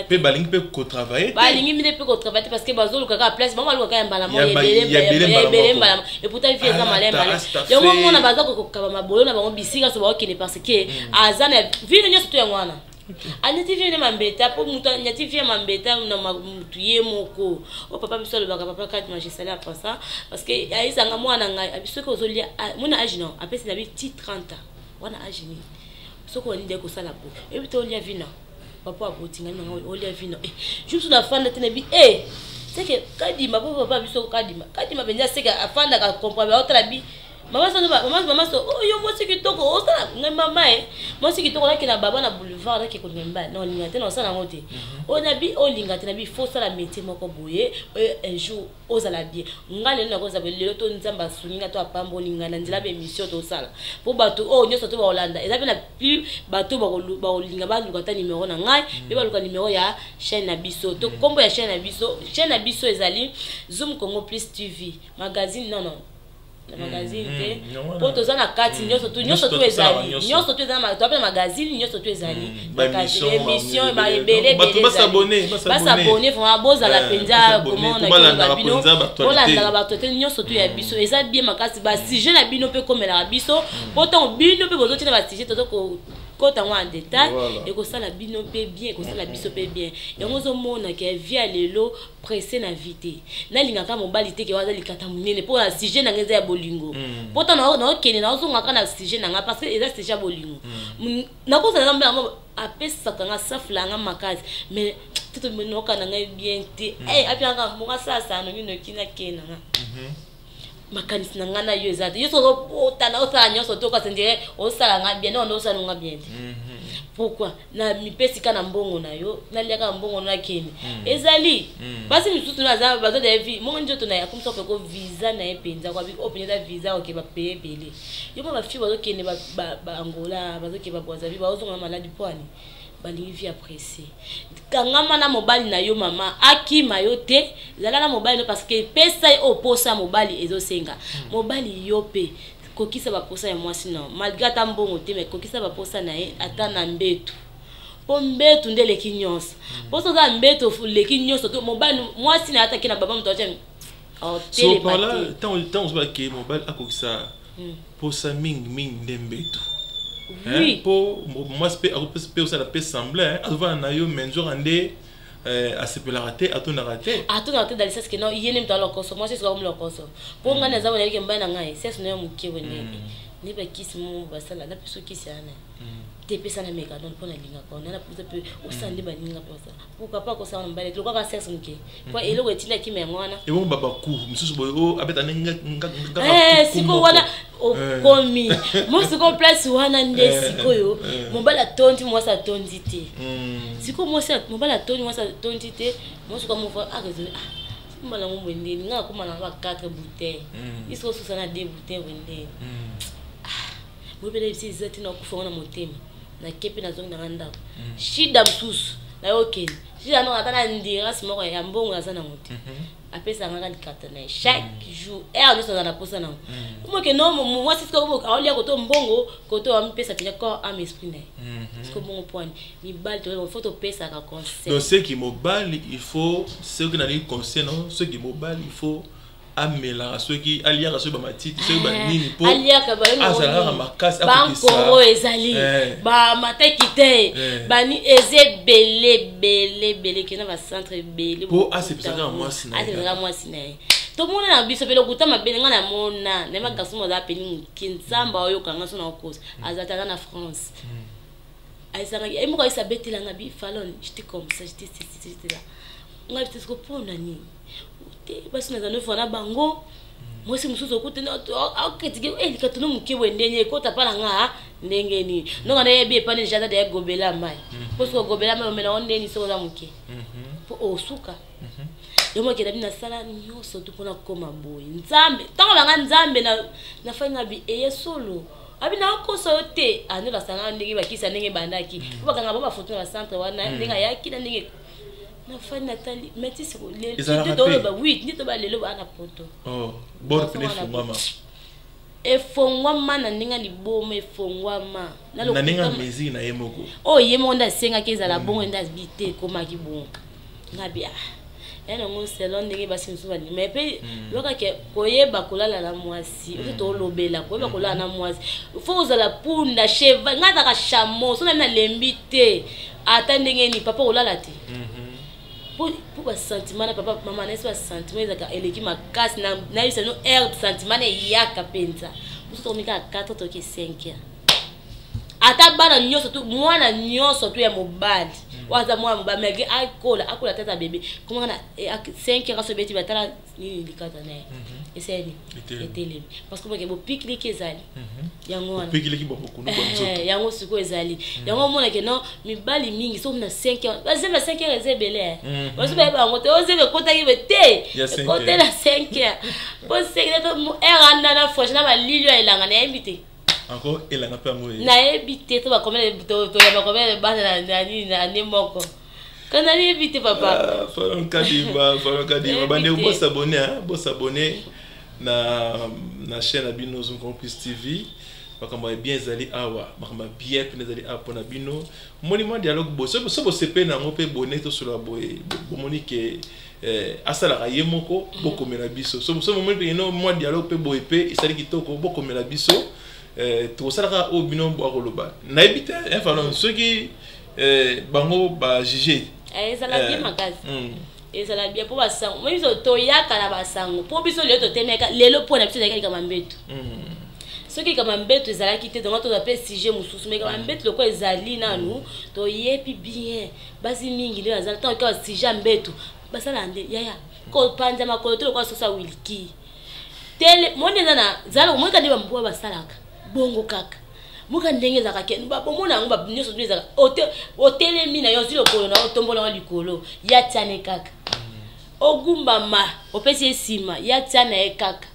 mpe balingi mpe kotravaille. Balingi mine mpe kotravaille te, parce que bazoluka kaka place bango, baluka kaka ya mbala moko, ebele mbala. Et pourtant vie eza malema. Yango mona baza kokaba mabolo na bango bisika so baokende, parce que aza na vie nyonso to yango wana anyati vie ne mambeta, mpo moto anyati vie mambeta na motu ye moko. O papa biso alobaka, papa Kadima, je salue après ça, parce que ayesanga mwana ngai abi soki ozolia mona age non, apesi na bi ti 30 ans wana, age nini soki olingi nde kosala bo oyebi te, olia vino papa aboti ngai nanga olia vino. Jour mosusu nafanda te, nabi e seke Kadima, po papa biso Kadima, Kadima mpenza seke afandaka comprendre, aotala bi mama so, mama, mama so oyo, oh, mwasi kitoko osala ngai mama e mwasi kitoko, nake na baba na boulevard, nake kolinga mibali na olinga te, na osala yango te. Oyo nabi olinga te, nabi faut osala métier moko boye oyo un jour ozala bien. Ngai lelo nakozala boye lelo to Nzambe asungi nga to apamboli ngai na nzela baémission tosala, mpo bato oyo nyonso to bakolanda eza mpe na plus bato bakolinga baluka ata numero na ngai mpe baluka numero ya chaîne na biso to nkombo ya chaîne na biso. Chaîne na biso ezali Zoom Congo Plus TV Magazine. Non, non, na magazine te, mpo toza na kati nyonso tu, nyonso tu ezali, nyonso tu eza toa mpe na magazine, nyonso tu ezali émission ebele. Basabone vraiment, bozala mpenza komona bino, bolandaka bato te, nyonso tu ya biso eza bien makasi. Basujet na bino mpe komelaka biso, mpo ntango bino mpe bozotina basujet, tozo kota yango en détail. Ekosala bino mpe bien, ekosala biso mpe bien. Yango ozomona ke vie ya lelo pressé na vie te. Nalingaka mobali te ke aza likata monene, mpo na sujet na ngai eza ya bolingo, mpo ntango naokende naozongaka na sujet na ngai, parce que eza sujet ya bolingo. Nakozala na yango, apesaka nga, safula nga makasi, mais toto noka na ngai bien te. Apiaka mbongo, asalasa noki noki, nakende na nga. Makanisi na ngai na yo eza te. Yo soki ozobotana, osala nyonso te, okasi ndire osala nga bien, nonde osala nga bien te. Pourquoi na mipesi ka na mbongo na yo, naliaka mbongo nakende? Ezali basi misusu baza baza vie mongo, nzoto na ye akomisa mpe ko visa na ye mpenza kwa oyo mpenza eza visa oke bapaye ebele. Yo mpo bafille bazokende baangola, bazokende baBrazzaville, bazozonga na maladi mpo ani balingi vie ya pressé. Kangama na mobali na yo, mama, akima yo te, zala na mobali no, parce que pesa ye oyo posa ya mobali ezosenga. Mobali yo mpe kokisa baposa ya mwasi na, malgré ata mbongo te, mais kokisa baposa na ye ata na mbetu, mpo mbetu nde eleki nyonso. Mpo soki oza mbetu eleki nyonso to mobali mwasi na ye ataki na baba moto atia. So par là, ntango ozobake mobali akokisa posa mingi mingi nde mbetu, mpo mwasi mpe akopesa mpe osala mpe semblant azovanda na yo, mais nzoka nde asepelaka te, atondaka te. Atondaka te, dans le sens que non, ye nde moto alokoso, mwasi soki akomi lokoso, mpo ngai naza bona yeke mobali na ngai sexe na yo moke boye nde bakisi mo basala napeso kisi wana te, epesa na meka non, mpo nalingaka wana naposa mpe osala nde baninga mpe osala. Pourquoi pas kosala na mobali lokaka sexe moke, po eloko etindaki ma yango wana. Ebongo babaku mosusu boye o abeta nde? Sikoyo wana okomi mo sikoyo place wana nde sikoyo mobali atondi, mwasi atondi te. Sikoyo mwasi, mobali atondi, mwasi atondi te, mwasi kwa moko aresone: ah, mobali yango boye ndeni ngai akóma na ba 4 bouteille, iso osusa na 2 bouteille boye ndeni boyebela bisi eza te, nakufa ngo na motema, nake mpe nazongi nanga ndako. Shida mosusu nayokende shida noko ata na endurance moko ya mbongo aza nango te, apesaka nga likata na ye chaque jour, heure nyonso aza na posa nango. Omoke no mwasi sikoyo aolia koto mbongo, koto amipesa mpenza corps, âme, esprit na ye siko mbongo poani. Mibali to faut topesaka conseil. Donc soki mobali il faut, soki nalingi conseil no, soki mobali il faut amelaka, soki aliaka, soki bamatiti, soki banini, mpo aliaka azala kaka makasi. Bankoro ezali bamataki te, bani eza ebele ebele ebele, kena bacentre ebele. Mpo asepisaka mwasi na ye. Asepisaka mwasi na ye. Tomona na biso mpe lokuta mabe ngai namona nayeba garçon aza peni moke, Nzambe aoyokanga so na okosa, aza te, aza na France. Ayesangaki ye moko, ayesa abetelanga bi Falon, j'étais comme ça, j'étais ceci, j'étais là. Ngai bi siko mpona nini te, basi naza nofana na bango, mwasi mosusu okutani akritike likatono moke boye, ndenge ekota mpa na nga ndenge nini, ndongo nayebi epani deja aza deya gobela mai, mpo soki ogobela mai omela ngo ndeni soki oza moke mpo osuka yo moke. Nabi nasala nyonso tu mpona koma boye. Nzambe ntango banga Nzambe nafai nga bi eye solo. Abi nakokosa yo te, ando asanga ndenge bakisa, ndenge ebandaki po bakanga ba bafoto na bacentre wana, ndenge ayaki na ndenge nafandi natali. Mais ti siko toloba, oui, nde toba lelo baa na poto. Oh, bord pene efungwama. Efongwama na ndenge ya liboma, efongwama. Na ndenge ya mesure na ye moko. Oyo ye moko nde asengaki ezala bongo, nde abi te, ekomaki bongo. Ngabi ah, ya nango selon ndenge basi mosusu bandima. Mais mpe yokake koyeba kolala na mwasi oso, tolobela koyeba kolala na mwasi, faut ozala punda, cheval. Ngai azalaka chameau, so nami nalembi te, ata ndenge nini, papa, kolala te po basentiment na papa, mama na ye so, basentiment ezalaka eleki makasi. Nayebisa no aire, sentiment na eyaka mpenza mosusu, tokomi kaka 4, toki 5 heures. Ata bana nyonso tu, mwana nyonso tu ya mobali oyo aza mwana mobali, malgré akola, akola tata bebe, komaka na 5 heures, aso ebeti, batala nini, likata na ye esali etelemi, parce que boke bopikiliki ezali yango wana. Yango sikoyo ezali yango, omonake non, mibali mingi soki na 5 heures, bazembe 5 heures eza ebele, bazo bayeba yango te. Ozembe ekotaki be te, ekote na 5 heures, po 5 heure anda na fraîche na malili oyo elanga, nayebi te. Encore elanga mpe yango. Nayebi te to toyamba combien bana na nini na année moko, kana nayebi te, papa. Falon Kadima, Falon Kadima, bandeko, bos'abonner, bos'abonner na chaîne na bino Zoom Plus TV. Makambo ya bien ezali awa, makambo ya bien mpena ezali awa mpona bino. Omoni mwa dialogue boye, so bosepeli na yango mpe bone tosolola boye, bomoni ke asalaka ye moko, bokomela biso. So bomoni mpe no mwa dialogue mpe boye mpe esali kitoko, bokomela biso. Tokosalaka oyo bino bakoloba, nayebi te. Falon, soki bango bajuge. Ezala bien makasi, ezala bien mpo basango mo biso toyaka na basango, mpo biso lelo totemeka lelo mpo na biso ezalaki likama mbeto. Soki likama mbeto ezalaki te, tonga tozwa mpe sujet mosusu. Mais likama mbeto lokola ezali nanu, toyebi bien basi mingi nde bazala ntango kaka sujet ya mbeto, basala nde yaya kopanza makolo te lokola soso ya wiliki tele. Moni eza na zala, omonika nde bamboa basalaka bongo kaka moka ndenge ezalaka ke bomona yango nyonso nde ezalaka otelemi na yo, ozwi lokolo na yo, otombola yango likolo, ya tiane kaka, ogumbama, opesi ye nsima, ya tia na ye kaka.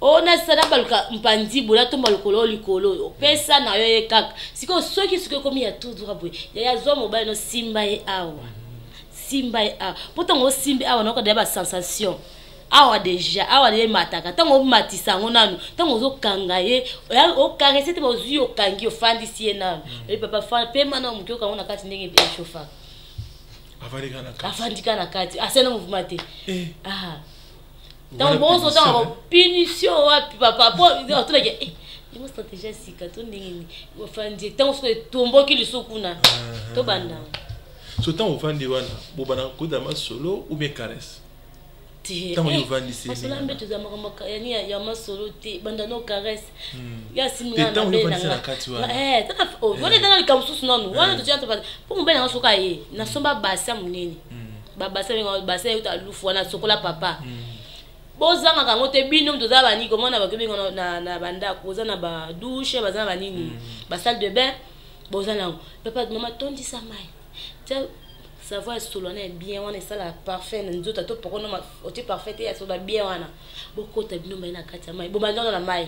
Onasala baluka mpanzi boye, atomba lokolo oyo likolo, opesa na yo ye kaka. Sikoyo soki sikoyo ekomi ya tout droit boye, yaya, zwa mobali no, simba ye awa, simba ye awa, mpo ntango osimbi awa, naoka deya basensation awa deja, awa deja emataka. Ntango omatisa yango nanu, ntango ozokanga ye, ocaresser te, ozwi, okangi, ofandisi ye nanu, oye papa, pema na moke, okango na kati ndenge echauffaka. Afandi kaka na kati, asala mouvement te. Ntango bozotanga punition wapi, papa, po otolaki yango stratégie ya sika to ndenge nini, ofandi, ntango soki etomboki lisu kuna, tobanda. So ntango ofandi wana, bobanda kota masolo ou bien caresse? Ntango yo ovandisi. Masolo ya mbeto eza makambo yani ya masolo te, banda no caresse ya. Ntango yo ovandisi na kati wana. Wana eza na likambo mosusu nanu wana totia mpo mobali nanga soki aye, nasomba bassin monene, babassin, bassin euta lufu wana, sokola papa. Bozangaka yango te bino moto oza banini, komona bakobenga na bandako, boza na badouche, baza na banini, basalle de bain, boza nango. Papa, mama, tondisa mai, tia savon ya solo wana ya bien wana, esalaka parfum na nzoto, ato poko otie parfum te ya solo bien wana, bokota bino mai na kati ya mai, bobandi wana na mai,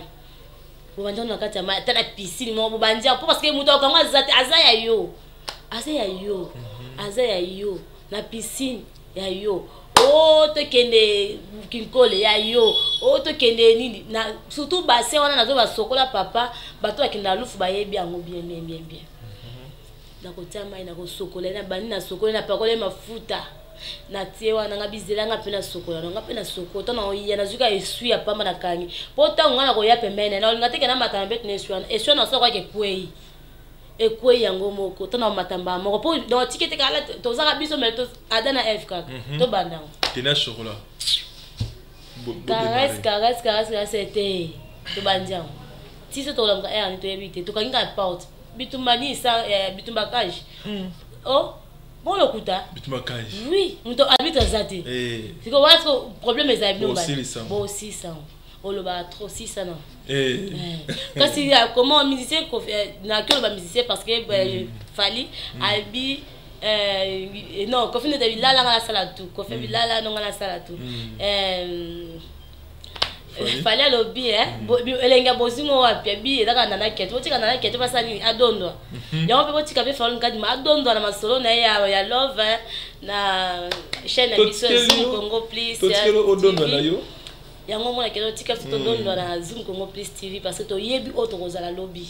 bobandi wana na kati ya mai, ata na piscine moko bobandi yango, mpo parce que moto akokango aza te, aza ya yo, aza ya yo, aza ya yo na piscine ya yo. O tokende kinkole ya yo, o tokende nini na surtout bassin wana, nazo basokola papa. Bato bakenda lufu bayebi yango bien bien bien bien. Nakotia mai, nakosokola na bandi, nasokola, napakola ye mafuta, natie wana nga bizela nga mpe nasokola na nga mpe nasokola. Ntango naoya, nazwi kaka esui ya pamba, nakangi, mpo ntango nga nakoya pembeni, naolinga teke namata na mbeto na esui wana, esui wana nasoka kaka ekwei, ekwei yango moko. Ntango namata mbala moko, mpo donc tike te kala tozaka biso, mais Adam na Eve kaka, tobanda yango. Tena chocolat. Caresse, caresse, caresse, caresse te, tobandi yango ti so tokolamuka ere toyebi te, tokangi kaka porte. Bitumba nini sa bitumba cage oh bon lokuta. Bitumba cage. Oui, moto arbitre aza te. Sikoyo wana siko problème ezali bino. Bosilisa. Bosilisa, olobaka trop, sisa na. Kasi comment musicien, naki oloba musicien parce que Fally abi non, Kofi nde bilala nga nasala tout, Kofi bilala no nga nasala tout. Fally alobi elenge ya bozingo wapi abi ezaka Nana Keto. Botika Nana Keto basala nini, adondwa yango mpe. Botika mpe Falon Kadima adondwa na masolo na ye ya love na chaîne na biso ya Zoom Congo Plus. Odondwa na yo. Yango omona kende otika biso todondwa na Zoom Congo Plus TV, parce que toyebi oyo tokozala lobi,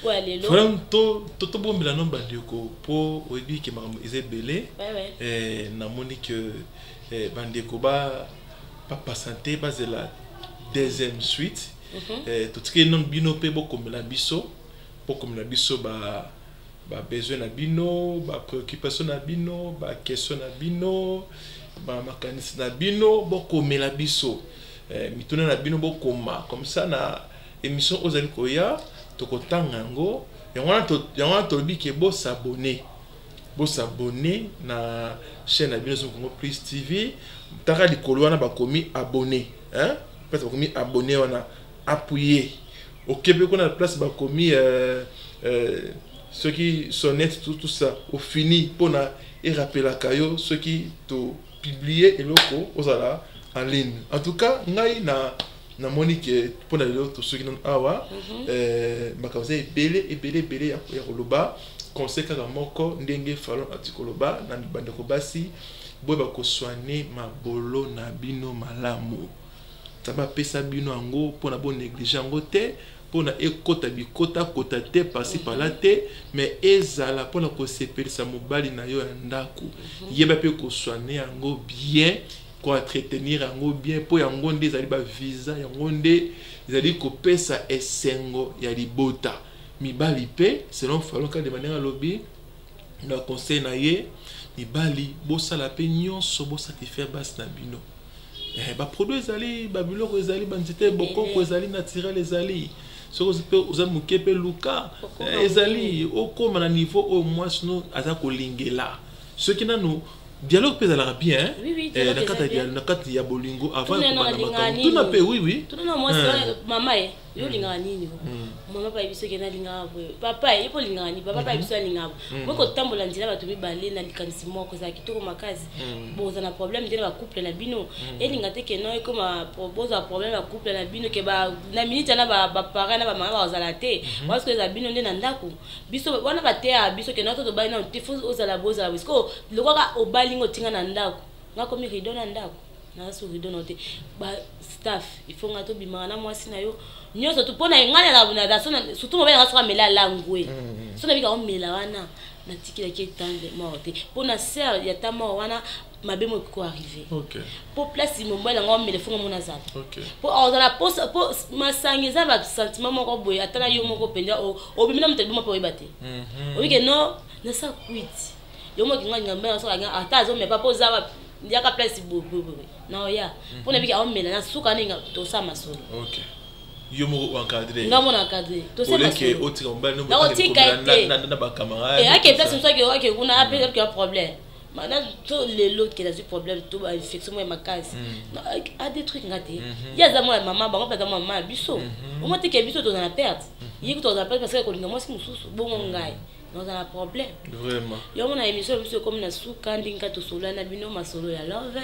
oyo ya lelo. Vraiment, tobombela no bandeko, mpo oyebi ke makambo eza ebele. Namoni ke bandeko bapasante, bazela deuxième suite. Totikeli nano bino mpe bokomela biso, bokomela biso ba babesoin na bino, bapréoccupation na bino, baquestion na bino, bamakanisi na bino. Bokomela biso mituna na bino, bokoma comme ça na émission oyo ozali koya, tokotanga yango. Yango wana tolobi ke bos'abonner, bos'abonner na chaîne na bino Zoom Congo Plus TV. Taka likolo wana bakomi abonné, hein? Place bakomi abonné wana, appuyer. Okepe kuna place bakomi soki sonnette, tout ça, ofini mpona erapelaka yo soki topublier eloko, ozala en ligne. En tout cas, ngai na namoni ke mpona lelo tosoki nano awa. Makambo eza ebele, ebele, ebele ya koloba. Conseil kaka moko, ndenge Falon ati koloba na bandeko basi: boyeba kosoigner mabolo na bino malamu. Nzambe apesa bino yango mpona bonégliger yango te, mpona ekota bikotakota te, pasi pala te, mais ezala mpona kosepelisa mobali na yo ya ndako. Yeba mpe kosoigner yango bien, koentretenir yango bien, mpo yango nde ezali bavisa, yango nde ezali kopesa esengo ya libota. Mibali mpe, selon Falon Kadima ndenge alobi na conseil na ye, mibali bosala mpe nyonso bosatisfaire basi na bino. Baproduit ezali, babiloko ezali, banzete bokoko ezali, naturel ezali. Soki mpe oza moke mpe luka, ezali okóma na niveau oyo mwasi no aza kolingela. Soki nanu dialogue mpe ezalaka bien na kati ya bolingo avant ya kobanda makambo, tuna mpe, oui. Tuna mwasi: "Mama, ye yo olingaka nini?" Mama pa yebi soki nalingaka boye. Papa ye mpo olingaka nini? Papa pa yebi soki alingaka boye. Boye kotambola nzela bato mibale na likanisi moko ezala kitoko makasi. Boza na problème te na bacouple na bino. Elinga te ke no ekoma bozwa problème na couple na bino, ke na minute wana baparent na bamama bazala te, parce que eza bino nde na ndako. Biso wana bateya biso ke no to tobali nano te, faut ozala bozala boye. Sikoyo lokwaka obalingi, otinga na ndako, nga komi rideau na ndako, naza so rideau na te. Ba staff, il faut nga tobimaka na mwasi na yo nyonso tu mpo na ngai, surtout mobali nanga. Soki amela alangwe, so nabika omela wana, natikelaki etande mort te, mpo na ser ya ta mort wana mabe mo ekoki koarriver. Mpo place mobali yango omela, fonga mona azala mpo ozala po masanga eza basentiment moko boye. Ata na yo moko mpenza, obimi na moto aliboma mpe oyeba te, oyike no nasa kwiti yo moki nga nga soka ata azomela mpo oza yaka place boye na oya mpo nabiki aomela na suka ndenge tosala masolo. Yo moko encadré. Nga mona encadré. Oleke otika mobali. Nakotika te. Na bacamarade. Ake place mosusu, ake kuna ape problème. Mana to lelo ke nazwi problème to bainfection moko ya makasi, adétruire nga te. Ye aza mwana mama bango mpe aza mwana mama ya biso. Omoi teke biso toza na perte, ye toza na perte, parce que kolinga mwasi mosusu bongo ngai naza na problème. Vraiment. Yango na émission na biso ekomi na suka. Ndenge kaka tosolola na bino masolo ya love,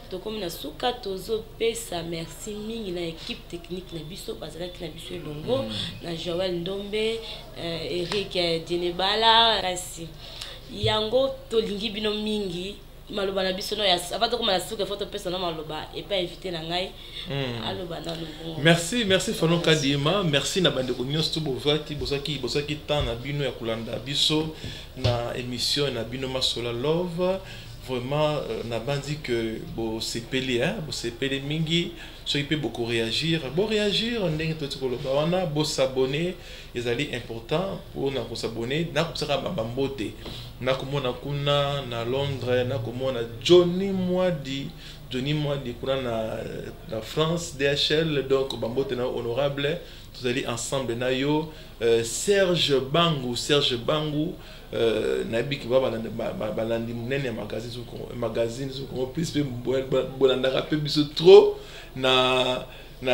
tokomi na suka. Tozopesa merci mingi na équipe technique na biso bazalaki na biso elongo, na Joel Ndombe, Eric Dienebala. Kasi yango tolingi bino mingi. Maloba na biso no avant tokóma na suka, faut topesa no maloba epai invité na ngai aloba nano bongo. Merci, merci Falon Kadima. Merci na bandeko nyonso to bozwaki bozwaki temps na bino ya kolanda biso na émission na bino Masolo Love. Vraiment, nabandi que bosepeli, hein, bosepeli mingi. Soki mpe bokoréagir, boréagir ndenge toti koloba wana. Bos'abonner, ezali important mpona kos'abonner. Nakopesaka bambote, nakomona kuna na Londres, nakomona Johnny Mwadi, Johnny Mwadi kuna na France, DHL. Donc bambote na honorable, tozali ensemble na yo. Serge Bangu, Serge Bangu, nayebi ke balandi monene ya magazine Congo Plus mpe bolandaka mpe biso trop na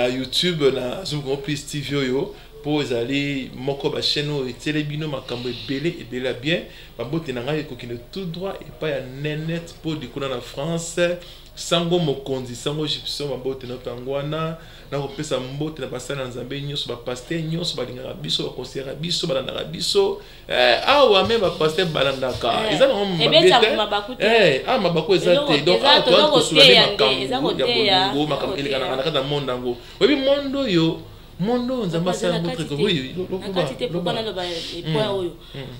YouTube, na Zoom Congo Plus TV oyo. Mpo ezali moko bachaîne oyo etiele bino makambo ebele ebele ya bien. Bambote na ngai ekokende tout droit epai ya Nenet Podi kuna na France, Sango Mokonzi, Sango Gypson, bambote na yo mpe yango wana. Nakopesa mbote na basali na Nzambe nyonso, bapaster nyonso balingaka biso, baconseillaka biso, balandaka biso. Awa me bapaster balandaka, eza nango mabe te. Awa mabaku eza te. Donc awa toza kosola nde makambo ya bolingo, makambo elekanaka na kati ya monde yango. Oyebi monde oyo, monde oyo Nzambe asala yango très. Oui. Nakati te. Pourquoi naloba point oyo?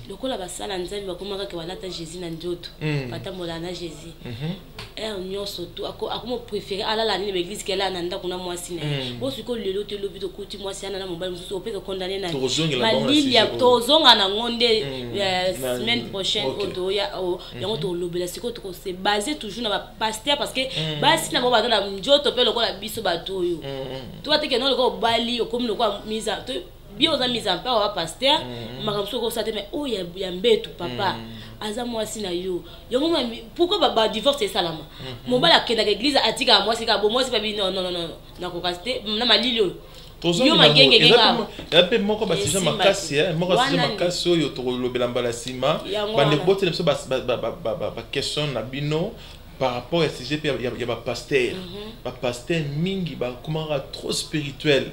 Lokola basala Nzambe bakoma kaka balata Jésus na nzoto, batambolaka na Jésus heure nyonso tu, akoma préféré alala nini baeglise ke alala na ndako na mwasi na ye. Bo sikoyo lelo te, lobi tokuti mwasi ana na mobali mosusu, opesa condamné na malili ya tozonga nango nde semaine prochaine oyo toya yango tolobela. Sikoyo tokose base toujours na bapaster, parce que basi na bango baza na nzoto mpe lokola biso bato oyo. Toba te keno lokola obali okomi lokola mise bien, oza mise en part wa pasteur, makambo soki okosala te. Mais oyo ya mbetu, papa aza mwasi na yo. Yango pourquoi badivorce esalama? Mobali akendaka église, atikaka mwasi kaka bo mwasi babi: "Non, non, non, nakoka te na malili oyo." Yo magengenge. Eza mpe moko basujet makasi, moko basujet makasi oyo tokolobela mbala nsima. Bandeko, botela biso baquestion na bino par rapport ya sujet mpe ya bapaster. Bapaster mingi bakomaka trop spirituel,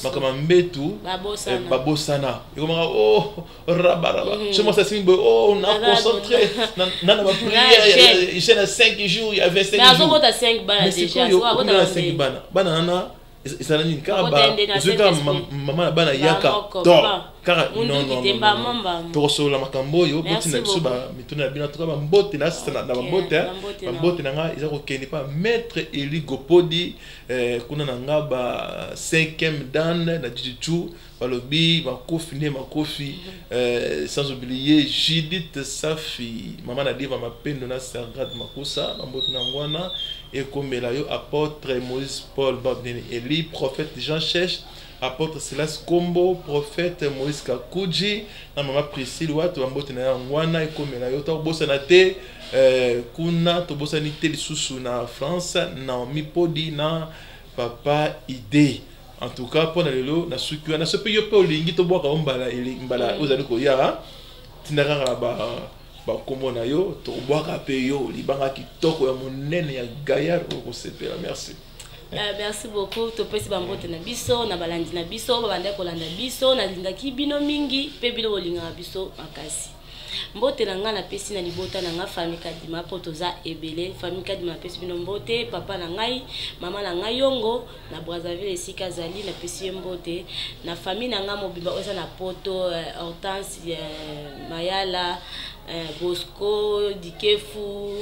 makambo ya mbetu babosana, ekomaka oh rabaraba. So mwasi asimbi boye: "Oh, na concentré na baprière, jeûne ya 5 jours, ya 25 jours." Mais sikoyo okomona na 5 bana, bana wana ezala nini? Kaka ozwi kaka mama na bana yaka to kaka. Non, non, tokosolola makambo oyo. Botinda biso mituna na bino. Tuka bambote na bambote, bambote na ngai eza kokende pa maître Eli Gopodi kuna na nga ba 5e dan na Jijichu, balobi makofi nde makofi. Sans oublier Judith Safi, mama na Diva Mapendo na Sergad Makusa, bambote na yango wana ekomela yo. Apôtre Moïse Paul Babnene Eli, prophète Jean Chech, apôtre Silas Kombo, prophète Moïse Kakuji na mama Priscille Watu, bambote na yango wana ekomela yo. Tokobosana te kuna, tobosani te lisusu na France, Naomi Podi na papa Ide. En tout cas, mpo na lelo nasuki wana. So mpe yo mpe olingi tobwaka yo mbala mbala ozali koya, tinda kaka bakombo na yo, tokobwaka mpe yo libanga kitoko ya monene ya gaillard oyo kosepela. Merci. Merci beaucoup. Topesi bambote na biso na balandi na biso babandaki kolanda biso. Nalingaki bino mingi mpe bino bolingaka biso makasi. Mbote na ngai napesi na libota na ngai, famille Kadima, mpo toza ebele. Famille Kadima, napesi bino mbote. Papa na ngai, mama na ngai Yongo na Brazzaville esika azali, napesi ye mbote. Na famille na ngai mobimba oyo eza na Poto, Hortense, Mayala, Bosco Dikefu,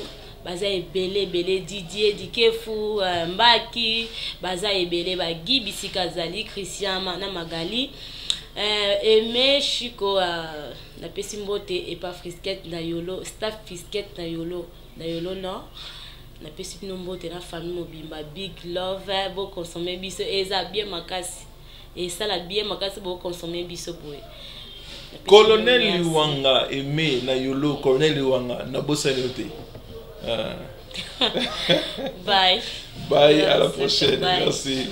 baza ebele ebele, Didier Dikefu, Mbaki, baza ebele, bagi bisika azali, Christian na Magali, Aimé Chiko, napesi mbote epa Frisket na Yolo, staff Frisket na Yolo, na Yolo Nord. Napesi bino mbote na famille mobimba. Big love. Boconsommer biso, eza bien makasi, esala bien makasi, boconsommer biso boye. Colonel Liwanga Aimé na Yolo, colonel Liwanga, nabosani yo te. Bye. Bye, à la prochaine. Bye. Merci.